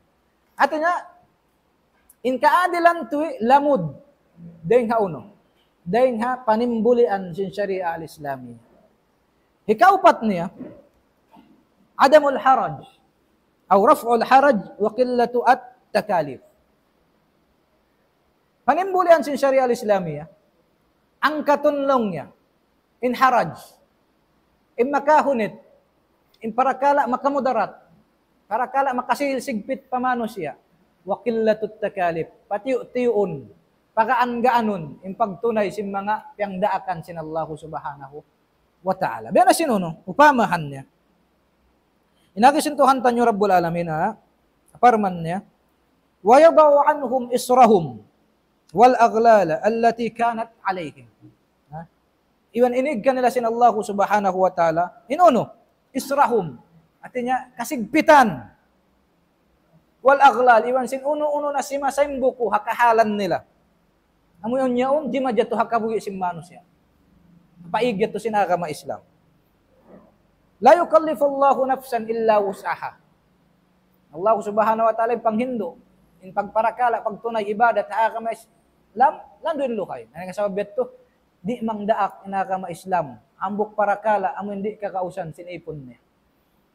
Hati niya, in kaadilan tuwi lamud dayn ha unu? Dayn ha panimbulian sin Sharia al-Islami. Hikaupat niya, عدم الحرج أو رفع الحرج وقلة التكاليف. Panimbulian sin Sharia al-Islamiya, angkatun laung niya in haraj, in makahunit, in parakala' makamudarat, parakala' makasisigpit pa manusiya', وقلة التكاليف, patiyu'-tiyuun, pagaan-gaanun in pagtunay sin manga piyangdaakan sin Allahu Subhanahu wa Ta'ala. Biya' na sin unu, upamahan niya. In agi sin Tuhan taniyu Rabbul Alamin, ha? Parman niya, ويضع عنهم إصرهم والأغلال التي كانت عليهم. Ha? Iban inig kanila sin Allahu Subhanahu wa Ta'ala, in unu, إصرهم. Hati niya, kasigpitan. والأغلال, iban sin unu-unu na simasaymbuku ha kahalan nila. Amu yaun, yaun, di' majatu ha kabuhi' sin manusiya'. Paig yadtu sin agama Islam. لا يكلف الله نفسا إلا وسعها. Allah Subhanahu wa Ta'ala in panghindu', in pagparakala', pagtunay ibadat ha agama Islam, landu' in luhay. Unu in sabab yadtu? Di' mangdaak in agama Islam. Hambuuk parakala', amu in di' kakausan sin ipun niya.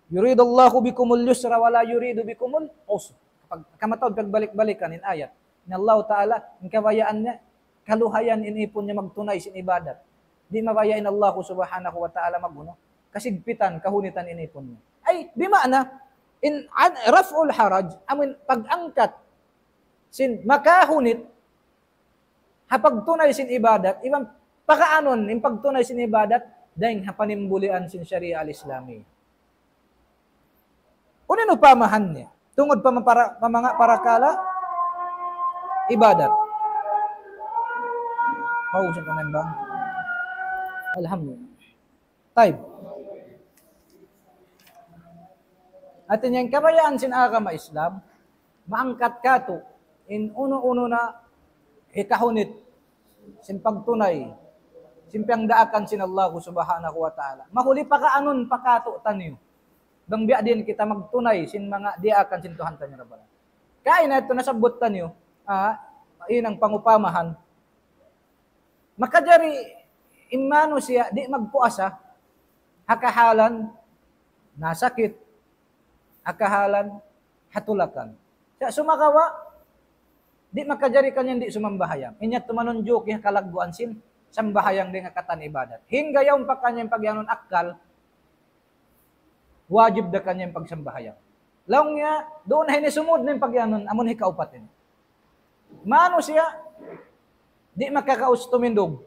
يريد الله بكم اليسر ولا يريد بكم العسر. Kapag, kamataud pagbalik-balikan in ayat. In Allah Ta'ala, in kabayaan niya, kaluhayan in ipun niya magtunay sin ibadat. Di' mabaya' in Allah Subhanahu wa Ta'ala mag-unu, kasigpitan, kahunitan in ipun niya. Ay, bima'na, in an-, رفع الحرج, amun pag-angkat sin makahunit, ha pagtunay sin ibadat, iban pakaanun in pagtunay sin ibadat, dayn ha panimbulian sin Sharia al-Islami. Unu in upamahan niya? Tungud pa mapara-, pa manga parakala' ibadat. Pausap na ba? Alhamdulillah. Tayyib. Hati niya in kabayaan sin agama Islam, maangkat katu' in unu-unu na hikahunit sin pagtunay sin piyangdaakan sin Allah Subhanahu wa Ta'ala. Mahuli pakaanun pa katu'taniyu. Bang biya' diin kita magtunay sin manga diyaakan sin Tuhan taniyu Rabbul Alamin. Kaina yadtu nasabbut taniyu, ah, in pangupamahan. Makajari in manusiya' di' magpuasa, ha kahalan nasakit, ha kahalan hatulakan. Sa' sumagawa', di' makajari kaniya di' sumambahayang. In yadtu manunjuki ha kalagguan sin sambahayang dayn ha katan ibadat. Hangga yaun pa kaniya in pagiyanun akkal, wajib da kaniya in pagsambahayang. Laung niya, duun na ini sumud na in pagiyanun, amun hikaupat ini. Manusiya', di' makakaus tumindug.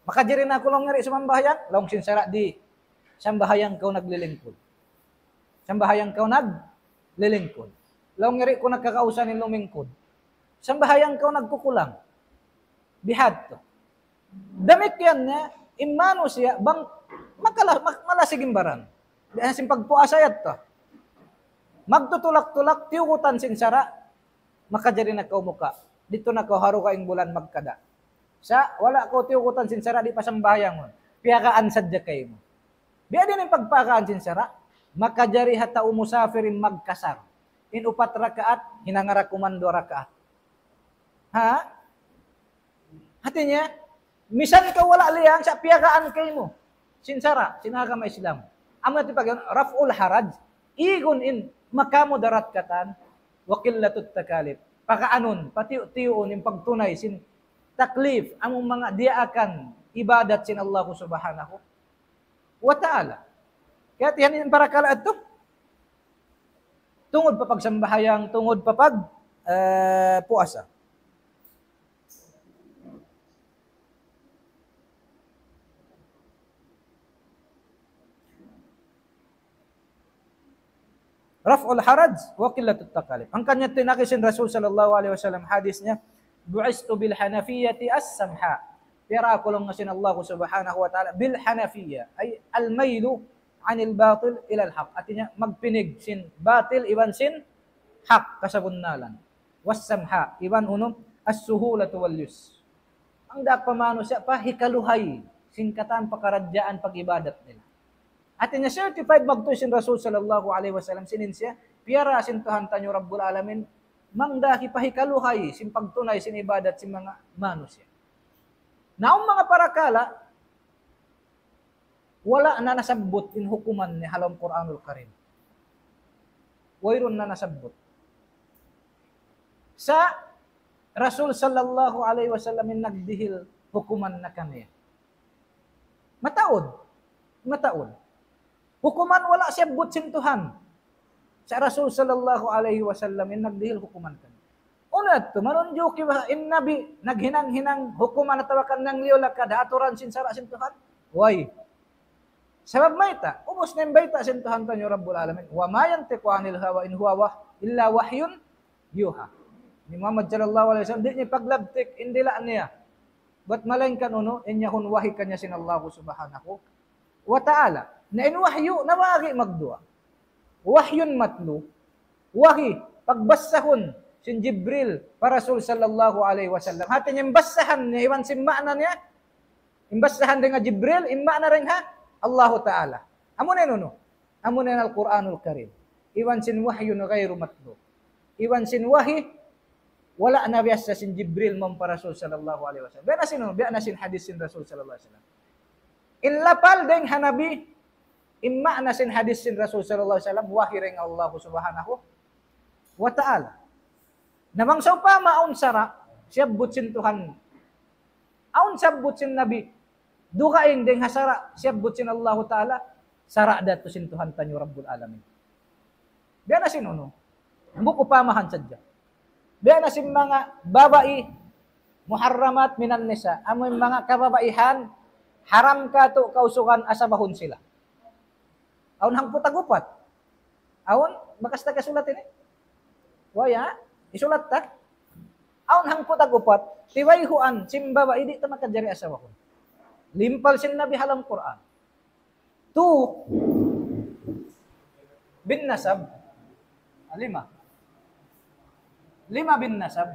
Makajari na aku laung niya di' sumambahayang, laung sin sara' di'. Sambahayang kaw naglilingkud. Sambahayang kaw naglilingkud. Laung niya di' ku na kakausan in lumingkud. Sambahayang kaw nagkukulang. Bihadtu. Damikkiyan niya, in manusiya', bang makala-, mak-, malasig in baran. Biya' sin pagpuasa yadtu. Magtutulak-tulak, tiyugutan sin sara', makajari na kaw muka'. Didtu na kaw ha dugaing bulan magkada'. Sa', wala' kaw tiyugutan sin sara', di' pasambahayangun. Piyagaan sadja kaymu. Biya' diin in pagpiyagaan sin sara', makajari ha tau musafir in magkasar. In upat rakaat, hinanga ra kuman duwa rakaat. Ha? Hati niya, misan kaw wala' liyang sa' piyagaan kaymu sin sara', sin agama Islam. Amu yadtu in pag-, رفع الحرج, igun in makamudarat katan, وقلة التكاليف. Pakaanun, patiyu'-tiyuun in pagtunay sin taklif, amu in manga diyaakan ibadat sin Allah Subhanahu wa Ta'ala. Kaya tiyan in parakala' yadtu, tungud pa pagsambahayang, tungud pa pag, eh, puasa. رفع الحرج وقلة التكاليف. Hangkan yadtu in agi sin Rasul sallallahu alayhi wasallam, hadith niya, بعثت بالحنفية السمحاء. Piyara aku laung sin Allah Subhanahu wa Ta'ala bil Hanafiyyah, ay al-maylu عن الباطل إلى الحق. Hati niya, magpinig sin batil iban sin hak, kasabunnalan. والسمحاء, iban unu, السهولة واليسر. Mangdaak pa manusiya' pa hikaluhay sin katan pakaradjaan pag-ibadat nila. Hati niya certified magtuy sin Rasul sallallahu alayhi wasallam, sin in siya, piyara sin Tuhan taniyu Rabbul Alamin, mangdaak pa hikaluhay sin pagtunay sin ibadat sin manga manusiya'. Na awn manga parakala', wala' na nasabbut in hukuman niya ha lawm Qur'anul Karim. Wayruun na nasabbut. Sa' Rasul sallallahu alayhi wasallam in nagdihil hukuman na kaniya. Mataud. Mataud. Hukuman wala' siyabbut sin Tuhan. Sa' Rasul sallallahu alayhi wasallam in nagdihil hukuman kaniya. Unu yadtu, manunjuki ba in Nabi naghinang-hinang hukuman atawa kan nangliyu lakad ha aturan sin sara' sin Tuhan? Way. Sabab mayta', ubus na in bayta' sin Tuhan taniyu Rabbul Alamin. وما ينطق عن الهوى إن هو وح-، إلا وحي يوحى. Hi Muhammad sallallahu alayhi wasallam, di' niya paglabtik in dila' niya. Bat malaingkan unu, in yaun wahi kaniya sin Allah subhanahu wa ta'ala. Na in wahyu, na wagi' magduwa. وحي متلو. Wahi, pagbassahun sin Jibril pa Rasul sallallahu alayhi wasallam. Hati niya in bassahan niya, iban sin ma'na niya, in bassahan dayn ha Jibril, in ma'na dayn ha Allahu Ta'ala. Amu na yan unu? Amu na yan Al-Qur'anul Karim. Iban sin وحي غير متلو. Iban sin wahi, wala' na biyassa sin Jibril mawn pa Rasul sallallahu alayhi wasallam. Biya' na sin unu, biya' na sin hadith sin Rasul sallallahu alayhi wasallam. In lapal dayn ha Nabi, in ma'na sin hadith sin Rasul sallallahu alayhi wasallam, wahi dayn Allah subhanahu wa ta'ala. Na bang sawpama awn sara', siyabbut sin Tuhan. Awn sabbut sin Nabi. Dugaing dayn ha sara', siyabbut sin Allahu Ta'ala, sara' da yadtu sin Tuhan taniyu Rabbul Alamin. Biya' na sin unu. Hambuuk upamahan sadja. Biya' na sin manga babai, محرمات من النساء. Amu in manga kababaihan, haram katu' kausugan asabahun sila. Awn hangpu' tag-upat. Awn, bakas ta kasulat ini? Way, ha? Isulat ta? Awn hangpu' tag-upat, tiwayhuan sin babai di' ta makajari asabahun. Limpal sin Nabi ha lawm Qur'an. Tu bin nasab. Lima. Lima bin nasab.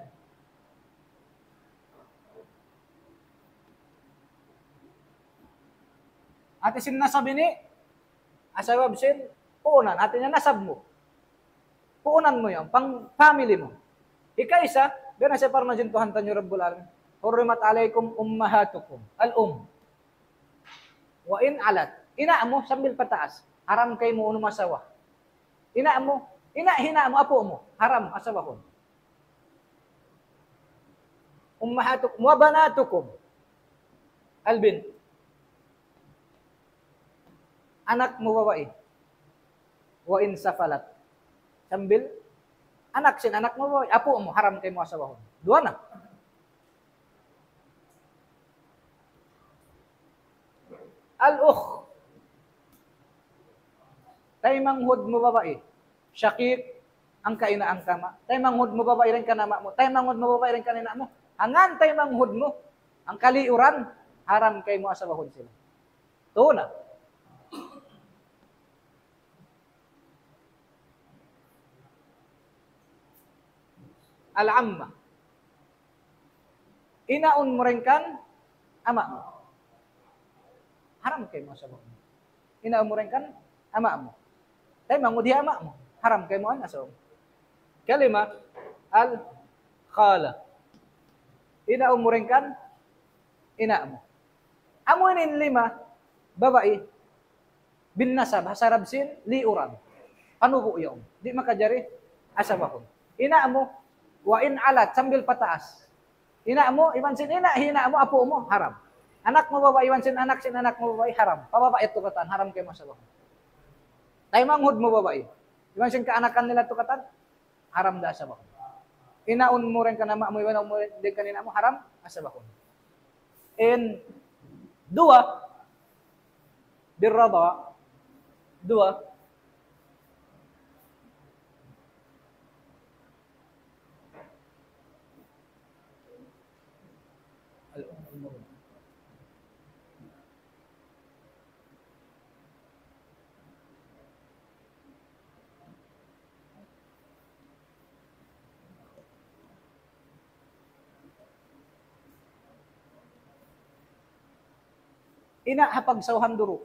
Hati sin nasab ini, asabab sin puunan, hati niya nasab mu. Puunan mu yan, pang family mu. Ikaisa, biya' na sin parman sin Tuhan taniyu Rabbul Alamin. حرمت عليكم أمهاتكم. الأم. وإن علت. Ina' mu sambil pataas. Haram kaymu unu asawa. Ina' mu, ina', ina' mu, apu' mu. Haram asabahun. أمهاتكم وبناتكم البنت. Anak mu babai. وإن سفلت. Sambil anak sin anak mu babai, apu' mu, haram kaymu asabahun. Duwa na. الأخت. Taymanghud mu babai. Shaqiq, hangka ina' hangka ama'. Taymanghud mu babai dayn kan ama' mu. Taymanghud mu babai dayn kan ina' mu. Hangkan taymanghud mu, hangka liuran, haram kaymu asabahun sila. Tu na. العمة. Inaun mu dayn kan ama' mu. Haram kaymu asabahun. Inaun mu dayn kan ama' mu. Taymanghud ha ama' mu. Haram kaymu asabahun. Kalima, الخالة. Inaun mu dayn kan ina' mu. Amu ini in lima, babai, bin nasab, ha sabab sin liuran. Panubu' yaun. Di' makajari asabahun. Ina' mu, وإن علت, sambil pataas. Ina' mu, iban sin ina', hi ina' mu, apu' mu, haram. Anak mu babai, iban sin anak sin anak mu babai, haram. Pa babai yadtu katan, haram kaymu asabahun. Taymanghud mu babai, iban sin kaanakan nila yadtu katan, haram da asabahun. Inaun mu dayn kan ama' mu, inaun mu dayn kan ina' mu, haram asabahun. In duwa, بالرضاع, duwa. Ina' ha pagsawhan duru'.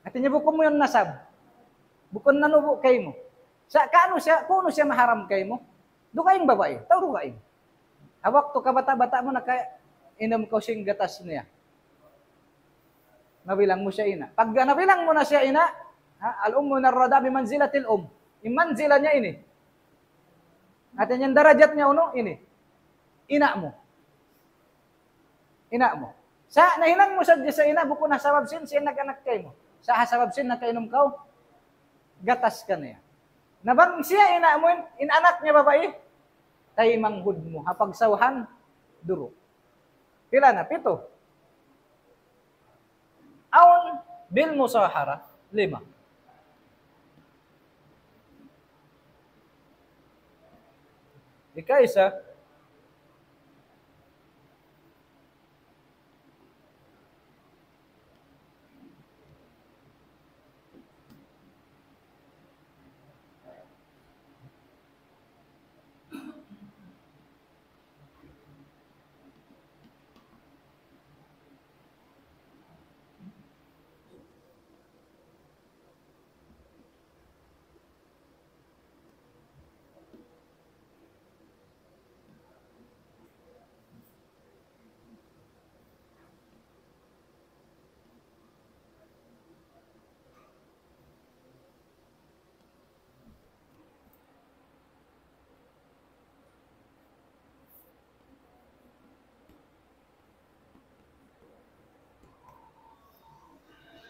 Hati niya bukun mu yan nasab. Bukun nanubu' kaymu. Sa' kaunu siya, kuunu siya maharam kaymu? Dugaing babai, tau dugaing. Ha waktu kabata'-bata' mu nakainum kaw sin gatas niya. Nabilang mu siya ina'. Pag nabilang mu na siya ina', ha, الأم من الرضاع بمنزلة الأم. In manzila niya ini. Hati niya darajat niya unu, ini. Ina' mu. Ina' mu. Sa' nahinang mu sadja siya ina', bukun ha sabab sin siya nag-anak kaymu. Sa' ha sabab sin nakainum kaw gatas kaniya. Na bang siya ina' mu in, in anak niya babai, taymanghud mu ha pagsawhan duru'. Pila na? Pitu. Awn bil musahara, lima. Ikaisa,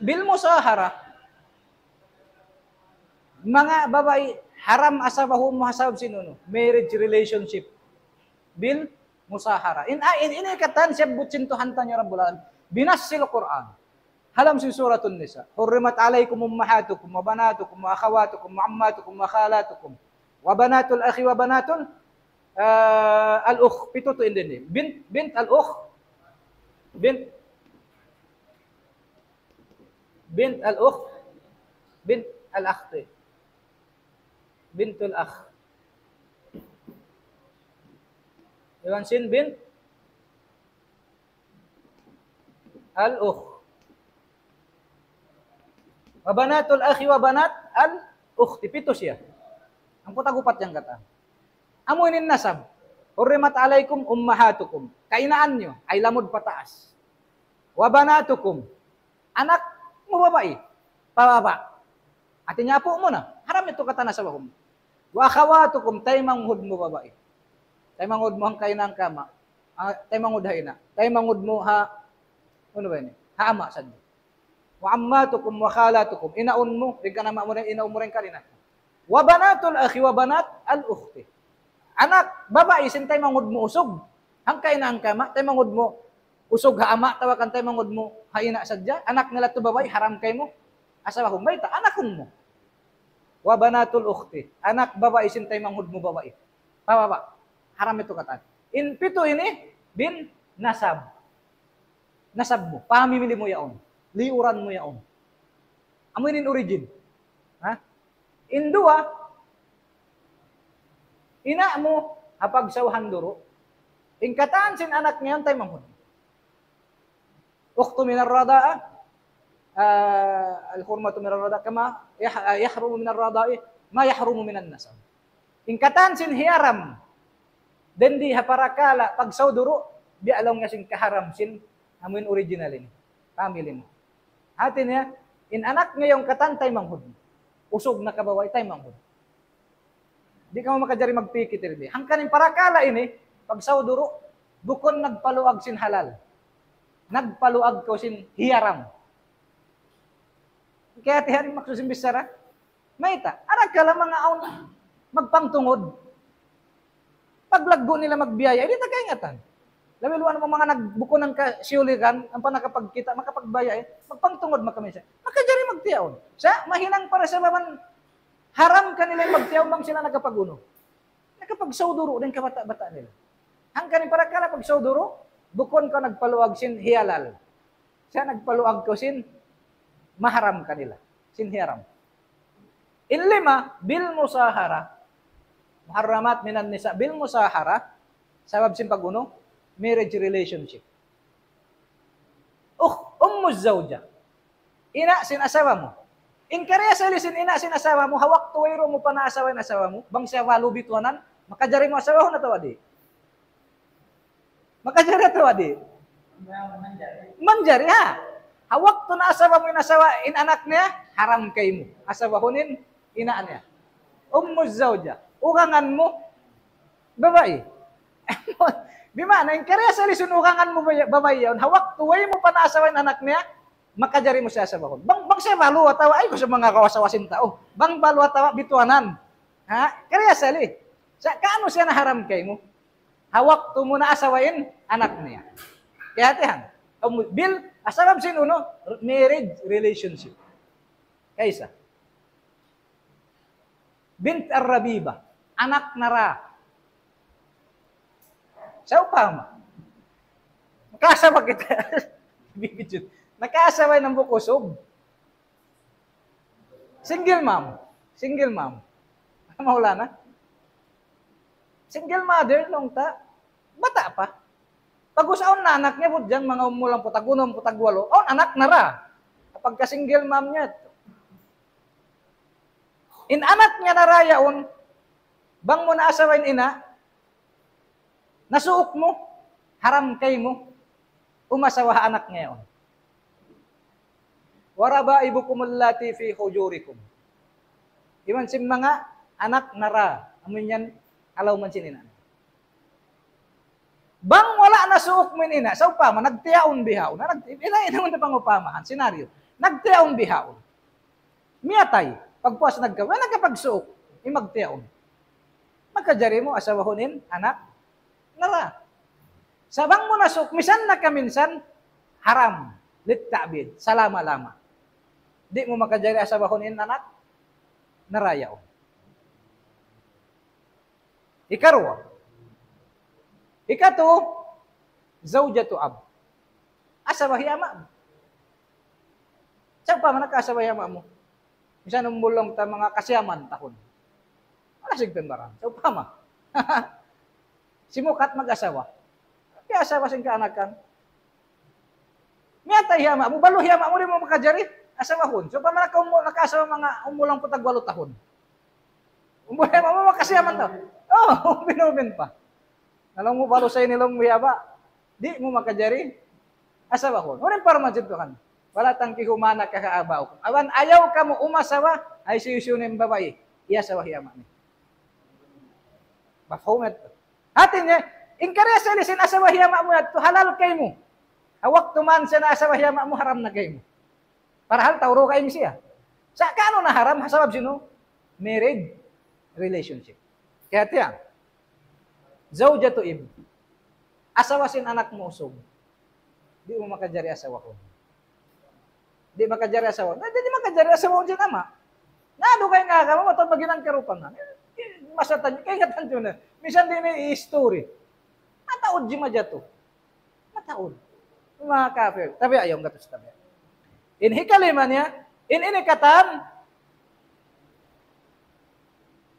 bil musahara, manga babai, haram asabahun mu ha sabab sin unu, marriage relationship. Bil musahara. In, ah, in, ini katan siyabbut sin Tuhan taniyu Rabbul Alamin. Binassil Qur'an. Ha lawm sin Suratun Nisa. حرمت عليكم أمهاتكم وبناتكم وأخواتكم وعماتكم وخالاتكم وبنات الأخ وبنات ال-, ah, الأخ. Pitu tu in dini. Bint, bint al-ukh. Bint, bint al-ukh. Bint al-akh. Bintul akh. Iban sin bint al-ukh. Wa banatul akhi wa banat al-ukhti. Pitu siya. Hangpu' tag-upat yan katan. Amu ini in nasab. حرمت عليكم أمهاتكم. Kainaan niyu, ay lamud pataas. Wa banatukum. Anak mu babai, pababa'. Hati niya apu' mu na. Haram itu katan asabahun mu. Wa akhawatukum, taymanghud mu babai. Taymanghud mu hangkaina' hangkama'. Ah, taymanghud ha ina'. Taymanghud mu ha, unu ba ini? Ha ama' sadja. Wa ammatukum wa khalatukum. Inaun mu, dayn kan ama' mu, inaun mu, dayn kan ina'. Wa banatul akhi wa banat al-ukhti. Anak babai sin taymanghud mu usug. Hangkaina' hangkama', taymanghud mu usug ha ama', atawa kan taymanghud mu ha ina' sadja. Anak nila tu babai, haram kaymu. Asabahun, mayta', anakun mu. Wa banatul ukhti. Anak babai sin taymanghud mu babai. Pababa'. Haram itu katan. In pitu ini, bin nasab. Nasab mu, pamimili mu yaun, liuran mu yaun. Amu ini in origin. Ha? In duwa, ina' mu, ha pagsawhan duru', in katan sin anak niya yan taymanghud. أخت من الرضاعة, ah, الحرمة من الرضاعة كما يح-, يحرم من الرضاع ما يحرم من النسب. In katan sin hiyaram, dayn di ha parakala' pagsaw duru', biya' laung niya sin kaharam sin amu in original ini. Family mu. Hati niya, in anak niya yan katan taymanghud. Usug na ka babai taymanghud. Di' kamu makajari magpikit ini. Hangkan in parakala' ini, pagsaw duru', bukun nagpaluag sin halal. Nagpaluag kaw sin hiyaram. Kaya tiyan maksud sin bichara. Mayta', arakala' manga awn magpangtungud. Paglaggu' nila magbiyaya, di' ta kaingatan. Labi luan mu manga nagbukunan ka siyuligan, ampa nakapagkita', makapagbaya, eh. Magpangtungud makaminsan. Makajari magtiyaun. Sa', mahinang para sababan haram kanila in magtiyaun bang sila nakapag-unu. Nakapagsaw duru' dayn kabata'-bata' nila. Hangkan in parakala' pagsaw duru', bukun kaw nagpaluag sin hiyalal. Sa' nagpaluag kaw sin maharam kanila. Sin hiyaram. In lima, bil musahara. محرمات من النساء bil musahara. Sabab sin pag-unu, marriage relationship. Ukh, ummu zawja. Ina' sin asawa mu. In kariasali sin ina' sin asawa mu, ha waktu wayruun mu pa naasawa in asawa mu, bang siya balu' bituanan, makajari mu asawahun atawa di'? Makajari atawa di'? Manjari, ha? Ha waktu naasawa mu in asawa, in anak niya, haram kaymu asawahun in ina' niya. Ummu zawja. Ugangan mu, babai. Bima'na, in kariasali sin ugangan mu baya-, babai yaun, ha waktu way mu pa naasawa in anak niya, makajari mu siya asawahun. Bang, bang siya balu' atawa, ay, ku sa manga kawasawa sin tau. Bang balu' atawa bituanan. Ha? Kariasali. Sa' kaunu siya naharam kaymu? Ha waktu mu naasawa in anak niya. Kiyahatihan. Bil, asal sin unu, marriage relationship. Kaisa. Bint ar-Rabiba, anak nara. Sawpama, nakaasawa kita. Bibidjut. Nakaasawa in hambuuk usug. Single mom. Single mom. Maulana. Single mother, laung ta. Bata' pa. Pag-ubus awn na anak niya, budjang manga umul hangpu' tag-unum, hangpu' tagwalu'. Awn anak nara. Pagka single mom niya. In anak niya nara yaun, bang mu naasawa in ina', nasuuk mu, haram kaymu umasawa ha anak niya yaun. وربائبكم اللاتي في حجوركم. Iban sin manga anak nara, amu yan, alaw man sin ina'. Bang wala' nasuuk mu in ina', sawpama, nagtiyaun bihaun. Nag-, ina, ina, ina, pangupamahan, senaryo. Nagtiyaun bihaun. Miyatay, pagpuas nagka-, wala' nakapagsuuk, in magtiyaun. Makajari mu asawahun in anak nara. Sa' bang mu nasuuk, misan na kaminsan, haram, للتأبيد, salama-lama. Di' mu makajari asawahun in anak nara yaun. Ikaruwa. Ikatu, zawjatu ab. Asawa hi ama' mu. Sawpama nakaasawa hi ama' mu. Misan umul laung ta manga kasiyaman tahun. Wala' sigpin baran. Sawpama. Simukat mag-asawa. Kaya asawa sin kaanakan. Miyatay hi ama' mu, balu' hi ama' mu, di' mu makajari asawahun. Sawpama naka-, umul, nakaasawa manga umul hangpu' tagwalu tahun. Umul hi ama' mu, makasiyaman ta. Oh, ubin-ubin pa. Na laung mu balu' sa ini laung mu hi aba'. Di' mu makajari asawahun. Unu in parman sin Tuhan? ولا تنكحوا ما نكح آباؤكم. Awan ayaw kamu umasawa, ha hisiyu-siyu in babai iyasawa hi ama' niya. Mafhum yadtu? Hati niya, in kariasali sin asawa hi ama' mu yadtu, halal kaymu. Ha waktu man siya naasawa hi ama' mu, haram na kaymu. Parahal tau dugaing siya. Sa' kaunu na haram, ha sabab sin unu? Marriage relationship. Kaya tiya, zawjatu ibn. Asawa sin anak mu usug. Di' mu makajari asawahun. Di' makajari asawahun. Na, di' makajari asawahun sin ama'. Na, dugaing agama, mataud maghinang karupangan. Masa tanya, kaingatan niyu na. Misan di' na i-history. Mataud jimajatu. Mataud. Manga kafir. Tabi' ayaw, gatus tabi'. In hikalima niya, in ini katan,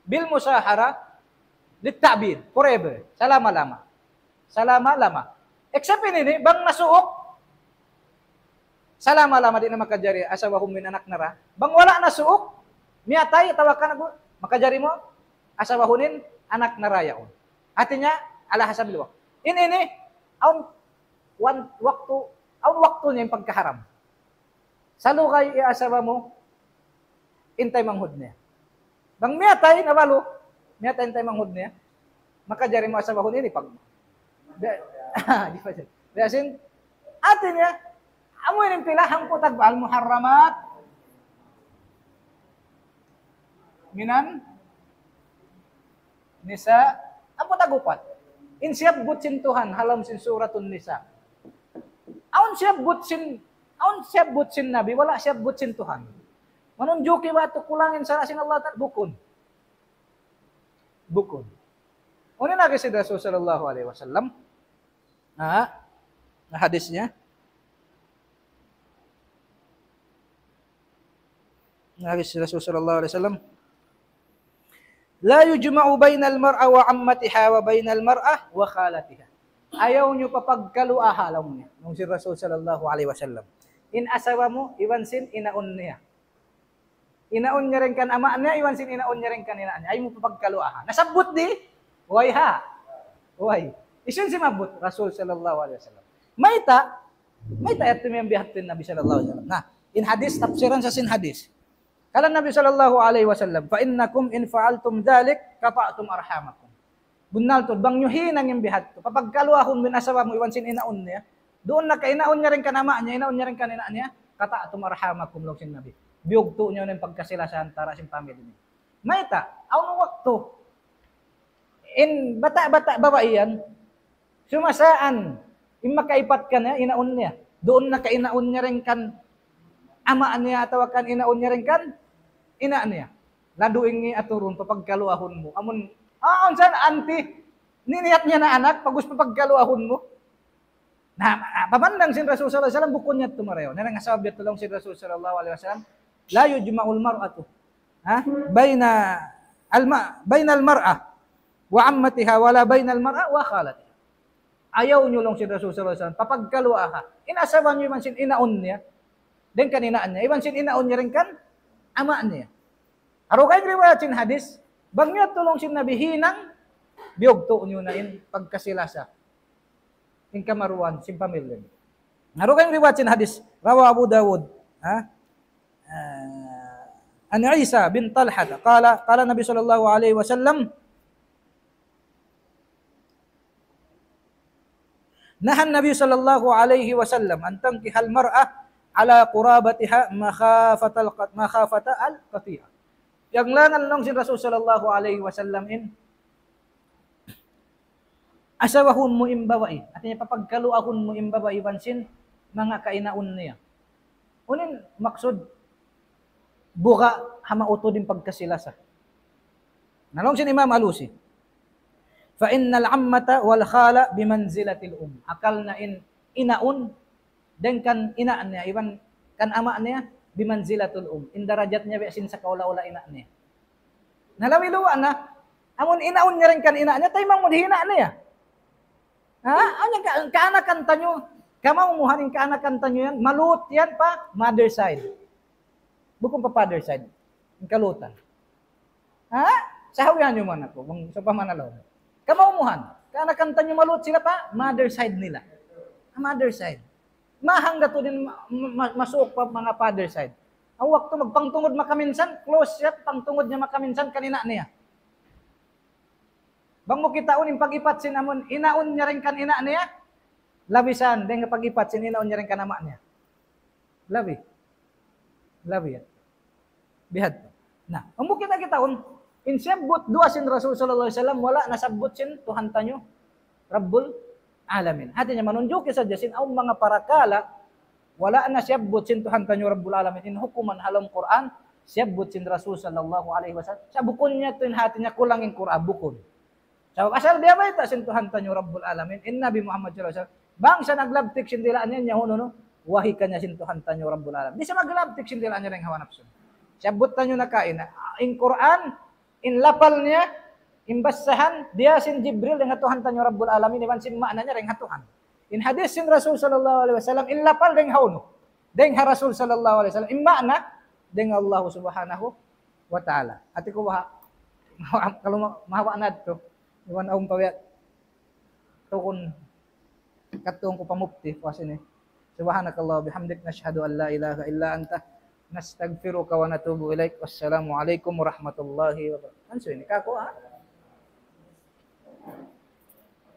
bil musahara, lit ta'bid, forever, salama-lama. Salama-lama. Except in ini, bang nasuuk, salama-lama di' na makajari asawahun in anak nara. Bang wala' nasuuk, miyatay, atawa ka nag-, makajari mu asawahun in anak nara yaun. Hati niya, ala hasab liwak. In ini, awn wan-, waktu, awn waktu niya in pagkaharam. Salugay iyasawa mu in taymanghud niya. Bang miyatay na balu', miyatay in taymanghud niya, makajari mu asawahun ini pag-, di-, di' pa siya. Biya' sin, hati niya, amu ini in pila hangpu' tag-, al-muharramat minan nisa, hangpu' tag-upat. In siyabbut sin Tuhan, ha lawm sin Suratun Nisa. Awn siyabbut sin, awn siyabbut sin Nabi, wala' siyabbut sin Tuhan. Manunjuki ba yadtu kulang in sara' sin Allah Ta'ala? Bukun. Bukun. Unu in agi sin Rasul sallallahu alayhi wasallam? Ha? Na hadis niya. Na hadis sin Rasul sallallahu alayhi wasallam. لا يجمع بين المرأة وعمتها وبين المرأة وخالتها. Ayaw niyu papagkaluaha, laung niya. Laung sin Rasul sallallahu alayhi wasallam. In asawa mu, iban sin inaun niya. Inaun niya dayn kan ama' niya, iban sin inaun niya dayn kan ina' niya. Ayaw mu papagkaluaha. Nasabbut di'? Way ha. Way. Hisiyu in simabbut? Rasul sallallahu alayhi wasallam. Mayta', mayta' yadtu miyambihadtu in Nabi sallallahu alayhi wasallam. Na, in hadith, tafsiran sa sin hadith. Qala Nabi sallallahu alayhi wasallam, فإنكم إن فعلتم ذلك قطعتم أرحامكم. Bunnal tuud, bang niyu hinang in bihadtu, papagkaluahun mu in asawa mu iban sin inaun niya, duun na ka inaun niya dayn kan ama' niya, inaun niya dayn kan ina' niya, قطعتم أرحامكم, laung sin Nabi. Biyugtu' niyu na in pagkasi-lasa antara' sin pamilya niyu. Mayta', awn waktu, in bata'-bata' babai yan, sumasaan, in makaipat kaniya, inaun niya. Duun na ka inaun niya dayn kan ama' niya atawa kan inaun niya dayn kan ina' niya. Ladu' in aturun, papagkaluahun mu. Amun, ah, unsa yan, auntie? Niniyat niya na anak, pag'ubus papagkaluahun mu. Na, ah, pamandang sin Rasul sallallahu alayhi wasallam, bukun niya tumarayaw. Na, nang sabab yadtu laung sin Rasul sallallahu alayhi wasallam, لا يجمع المرأة, ha? بين الم-, بين المرأة وعمتها ولا بين المرأة وخالتها. Ayaw niyu, laung sin Rasul sallallahu alayhi wasallam, papagkaluaha in asawa niyu iban sin inaun niya, dayn kan ina' niya, iban sin inaun niya dayn kan ama' niya. Ha dugaing riwayat sin hadith, bang niyu yadtu, laung sin Nabi, hinang, biyugtu' niyu na in pagkasi-lasa, in kamaruan sin pamilya niyu. Ha dugaing riwayat sin hadith, رواه أبو داود, ha? Ah, عن عيسى بن طلحة قال قال النبي صلى الله عليه وسلم نهى النبي صلى الله عليه وسلم أن تنكح المرأة على قرابتها مخافة الق-، مخافة القطيعة. Piyanglangan laung sin Rasul sallallahu alayhi wasallam in asawahun mu in babai. Hātinya, papagkaluahun mu in babai iban sin manga kainaun niya. Unu in maksud? Buga' ha mautud in pagkasi-lasa. Na laung sin Imam Alusi, فإن العمة والخالة بمنزلة الأم. Hangkan na in inaun, dayn kan ina' niya, iban kan ama' niya, بمنزلة الأم. In darajat niya biya' sin sakaula-ula ina' niya. Na labi luwa' na, amun inaun niya dayn kan ina' niya, taymanghud hi ina' niya. Ha? Anya ka-, kaanakan taniyu, kamaumuhan in kaanakan taniyu yan, maluut yan pa mother side. Bukun pa father side. In kaluutan. Ha? Sahawihan niyu man aku, bang sawpama na laung. Kamaumuhan. Kaanakan taniyu maluut sila pa mother side nila. Ha mother side. Mahang da tuud in ma-, ma-, masuuk pa manga father side. Awn waktu magpangtungud makaminsan, close siya, pangtungud niya makaminsan kan ina' niya. Bang mu kitaun in pag-ipat sin amun inaun niya dayn kan ina' niya, labi saan dayn ha pag-ipat sin inaun niya dayn kan ama' niya. Labi. Labi yan. Bihadtu. Na, amu kita kitaun, in siyabbut duwa sin Rasul sallallahu alayhi wasallam, wala' nasabbut sin Tuhan taniyu, Rabbul Alamin. Hātinya manunjuki sadja sin awn manga parakala', wala' na siyabbut sin Tuhan taniyu Rabbul Alamin. In hukuman ha lawm Qur'an, siyabbut sin Rasul sallallahu alayhi wasallam. Sa' bukun niya tuud in hātinya kulang in Qur'an, bukun. Sabab asal biya' bayta' sin Tuhan taniyu Rabbul Alamin, in Nabi Muhammad sallallahu alayhi wasallam. Bang sa naglabtik sin dila' niya, niya hunu, nu, wahi kaniya sin Tuhan taniyu Rabbul Alamin. Di' sa maglabtik sin dila' niya dayn ha hawa napsu. Siyabbut taniyu na kaina, in Qur'an, in lapal niya, in basahan, diyā sin Jibril dayn ha Tuhan taniyu Rabbul Alamin, iban sin maana niya dayn ha Tuhan. In hadith sin Rasul sallallahu alayhi wasallam, in lapal dayn ha unu? Dayn ha Rasul sallallahu alayhi wasallam. In maana, dayn ha Allah subhanahu wa ta'ala. Hāti ku baha', kalu ma-, mahaba' na yadtu. Iban awn pa biya' tukun kattuun ku pa mufti, puas ini. سبحانك اللهم وبحمدك، نشهد أن لا إله إلا أنت، نستغفرك ونتوب إليك. والسلام عليكم ورحمة الله وبركاته. Kan sa ini, kaku', ha?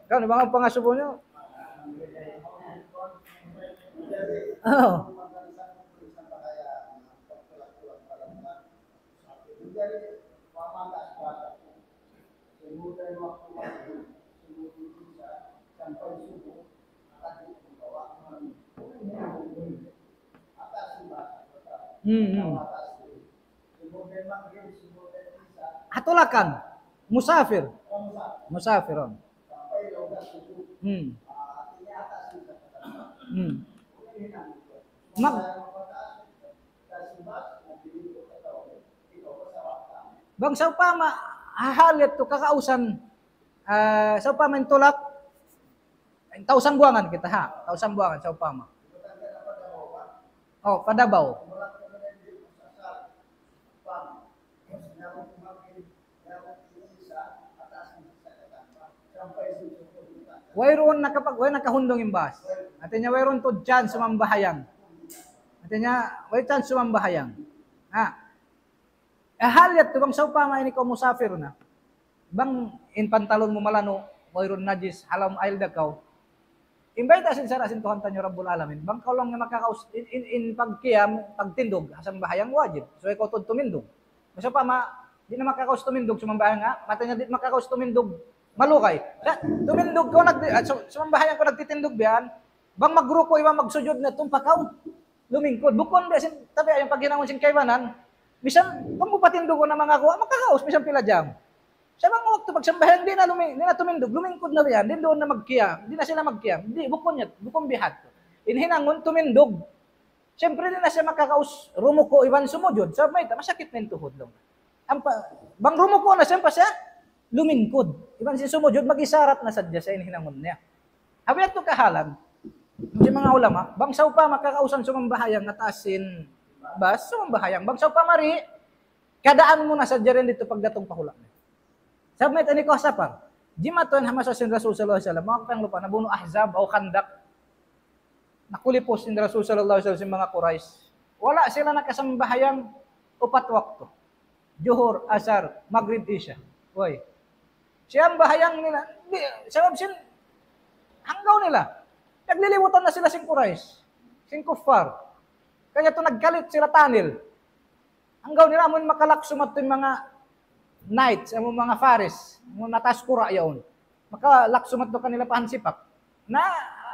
Kan, bang pangasubu niyu? Oh. Hmm, hmm. Ha tulakan. Musafir. Musafir, oh. Hmm. Hmm. Mag-, bang sawpama, hal yadtu kakausan, ah, sawpama in tulak, Tau Sambuwangan kita, ha? Tau Sambuwangan, sawpama. Oh, pa Davao. Wayruun nakapag-, way nakahundung in bus. Hati niya wayruun tuud chance sumambahayang. Hati niya, way chance sumambahayang. Ha? Eh, hal yadtu bang sawpama ini kaw musafir na. Bang in pantalon mu malanu', wayruun najis, ha lawm ayl da kaw. In bayta' sin sara' sin Tuhan taniyu Rabbul Alamin. Bang kaw laung niya makakaus, in, in, in pagkiyam, pagtindug, ha sambahayang wajib. So, ikaw tuud tumindug. Bang sawpama, di' na makakaus tumindug, sumambahayang ha, hati niya di' makakaus tumindug, malugay. Sa, tumindug kaw, nag-, ah, su-, sumambahayang kaw nagtitindug biya' yan. Bang magruku', iban magsujud na, tumpa kaw. Lumingkud. Bukun biya' sin, tabi' yan paghinangun sin kaibanan. Misan, bang mu patindugun na manga kuwa, makakaus, misan pila jam. Sa' bang waktu pagsambahayang, di' na lumi-, di' na tumindug, lumingkud na biya' yan, di' duun na magkiyam, di' na sila magkiyam. Di', bukun yan, bukun biya' hādtu. In hinangun, tumindug. Siyempre, di' na siya makakaus, rumuku' iban sumujud. Sa' mayta', masakit na in tuhud laung. Ampa, bang rumuku' na siya, ampa siya, lumingkud. Iban sin sumujud, mag-isharat na sadja siya in hinangun niya. Ha biyadtu kahalan, sin manga ulama, bang sawpama kakausan sumambahayang ha taas sin bus, sumambahayang. Bang sawpama di', kadaan mu na sadja dayn didtu pagdatung pa hula' niya. Sabab mayta' ini kaw ha sapar. Jimatu yan ha masa sin Rasul sallallahu alayhi wasallam, manga kanglupa, nabunu' Ahzab, aw Khandaq. Nakulipus in Rasul sallallahu alayhi wasallam sin manga Quraysh. Wala' sila nakasambahayang upat waktu. Juhur, Asar, Magrib, Isha. Way. Siyambahayang nila, di', sabab sin, hanggaw nila. Naglilibutan na sila sin Quraysh, sin kuffar. Kanya tu nagkalit sila tunnel. Hanggaw nila amun makalaksu madtu in manga knights, amun manga Faris, amun mataas kura' yaun. Makalaksu madtu kanila pa hansipak. Na,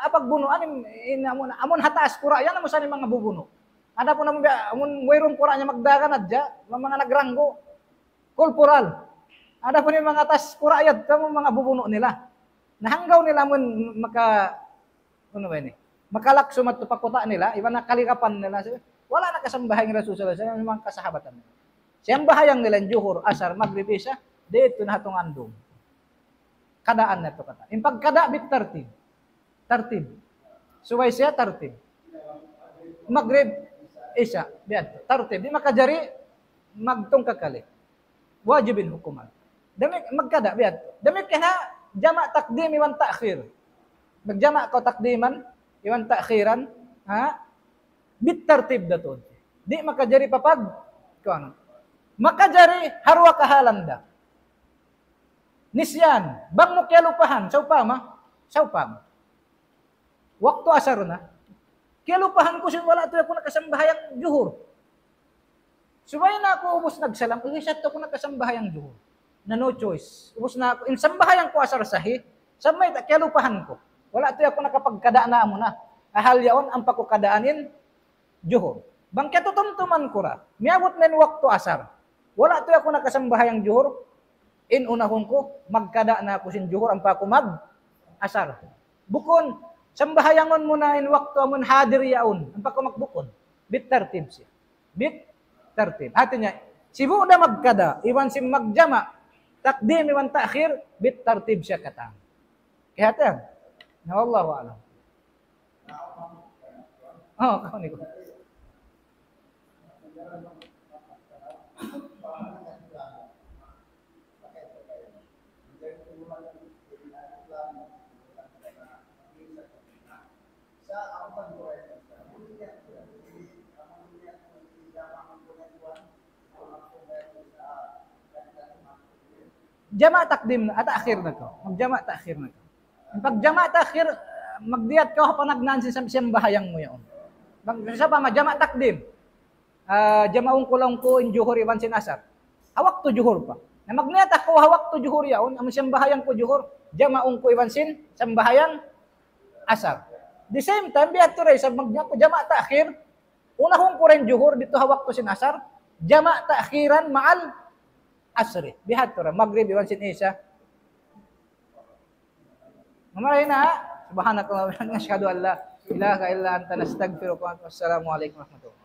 ah, pagbunuan in, in amun, amun ha taas kura' yan, amun sa in manga bubunu'. Adapun amun biya', amun wayruun kura' niya magdagan hadja, manga nagranggu, corporal. Adapun in manga taas kura' yan, amun manga bubunu' nila. Na hanggaw nila amun maka-, unu ba ini? Makalaksu madtu pa kuta' nila, iban na kalikapan nila. So, wala' nakasambahayang Rasul sallallahu alayhi wasallam, manga kasahabatan. Siyambahayang nila in Juhur, Asar, Magrib, Isha, didtu na ha tungandung. Kadaan natu' katan. In pagkada' bit tartib. Tartib. Subay siya tartib. Magrib, Isha, biya' tartib. Di' makajari magtungka kali. Wajib in hukuman. Damik-, magkada', biya' hādtu. Damikkiyan ha, jama' takdim iban ta'khir. Magjama' kaw takdiman iban ta'khiran, ha? Bit tartib da tuud. Di' makajari papag-, kuwan. Makajari ha duwa kahalan da. Nisyan, bang mu kiyalupahan, sawpama, sawpama. Waktu asar na. Kiyalupahan ku sin wala' tuud aku nakasambahayang juhur. Subay na aku ubus nagsalam, uy, sa' tuud aku nakasambahayang juhur. Na no choice. Ubus na aku, in sambahayang ku asar sahih, sa' mayta' kiyalupahan ku. Wala' tuud aku nakapagkada' na amuna. Hal yaun, ampa ku kadaan in juhur. Bang kiyatutumtuman ku ra, miyabut na in waktu asar. Wala' tuud aku nakasambahayang juhur, in unahun ku, magkada' na aku sin juhur, ampa aku mag-asar. Bukun, sambahayangun mu na in waktu amun hadir yaun, ampa aku mag-, bukun. Bit tartib siya. Bit tartib. Hati niya, sibu' da magkada', iban sin magjama', takdim iban ta'khir, bit tartib siya katan. Kiyahatihan? Na, wallahu a'lam. Oh, kamu ni. Jama' takdim na, ah, ta'khir na kaw. Magjama' ta'khir na kaw. In pagjama' ta'khir, ah, magdiyat kaw ha panagnaan sin sam-, siyambahayang mu yaun. Mag-, sa' pa, magjama' takdim. Ah, jamaun ku laung ku in juhur iban sin asar. Ha waktu juhur pa. Na magniyat aku ha waktu juhur yaun, amun siyambahayang ku juhur, jamaun ku iban sin sambahayang asar. The same time, biya' hādtu ra isab mag-, aku jama' ta'khir, unahun ku ra in juhur didtu ha waktu sin asar, jama' ta'khiran ma'al asri. Biya' hādtu ra, magrib iban sin isha. Mamaray na, subhanakallahumma wa bihamdika, nashhadu an la ilaha illa anta, nastaghfiruka wa natubu ilaik. Wassalamu alaykum warahmatullahi.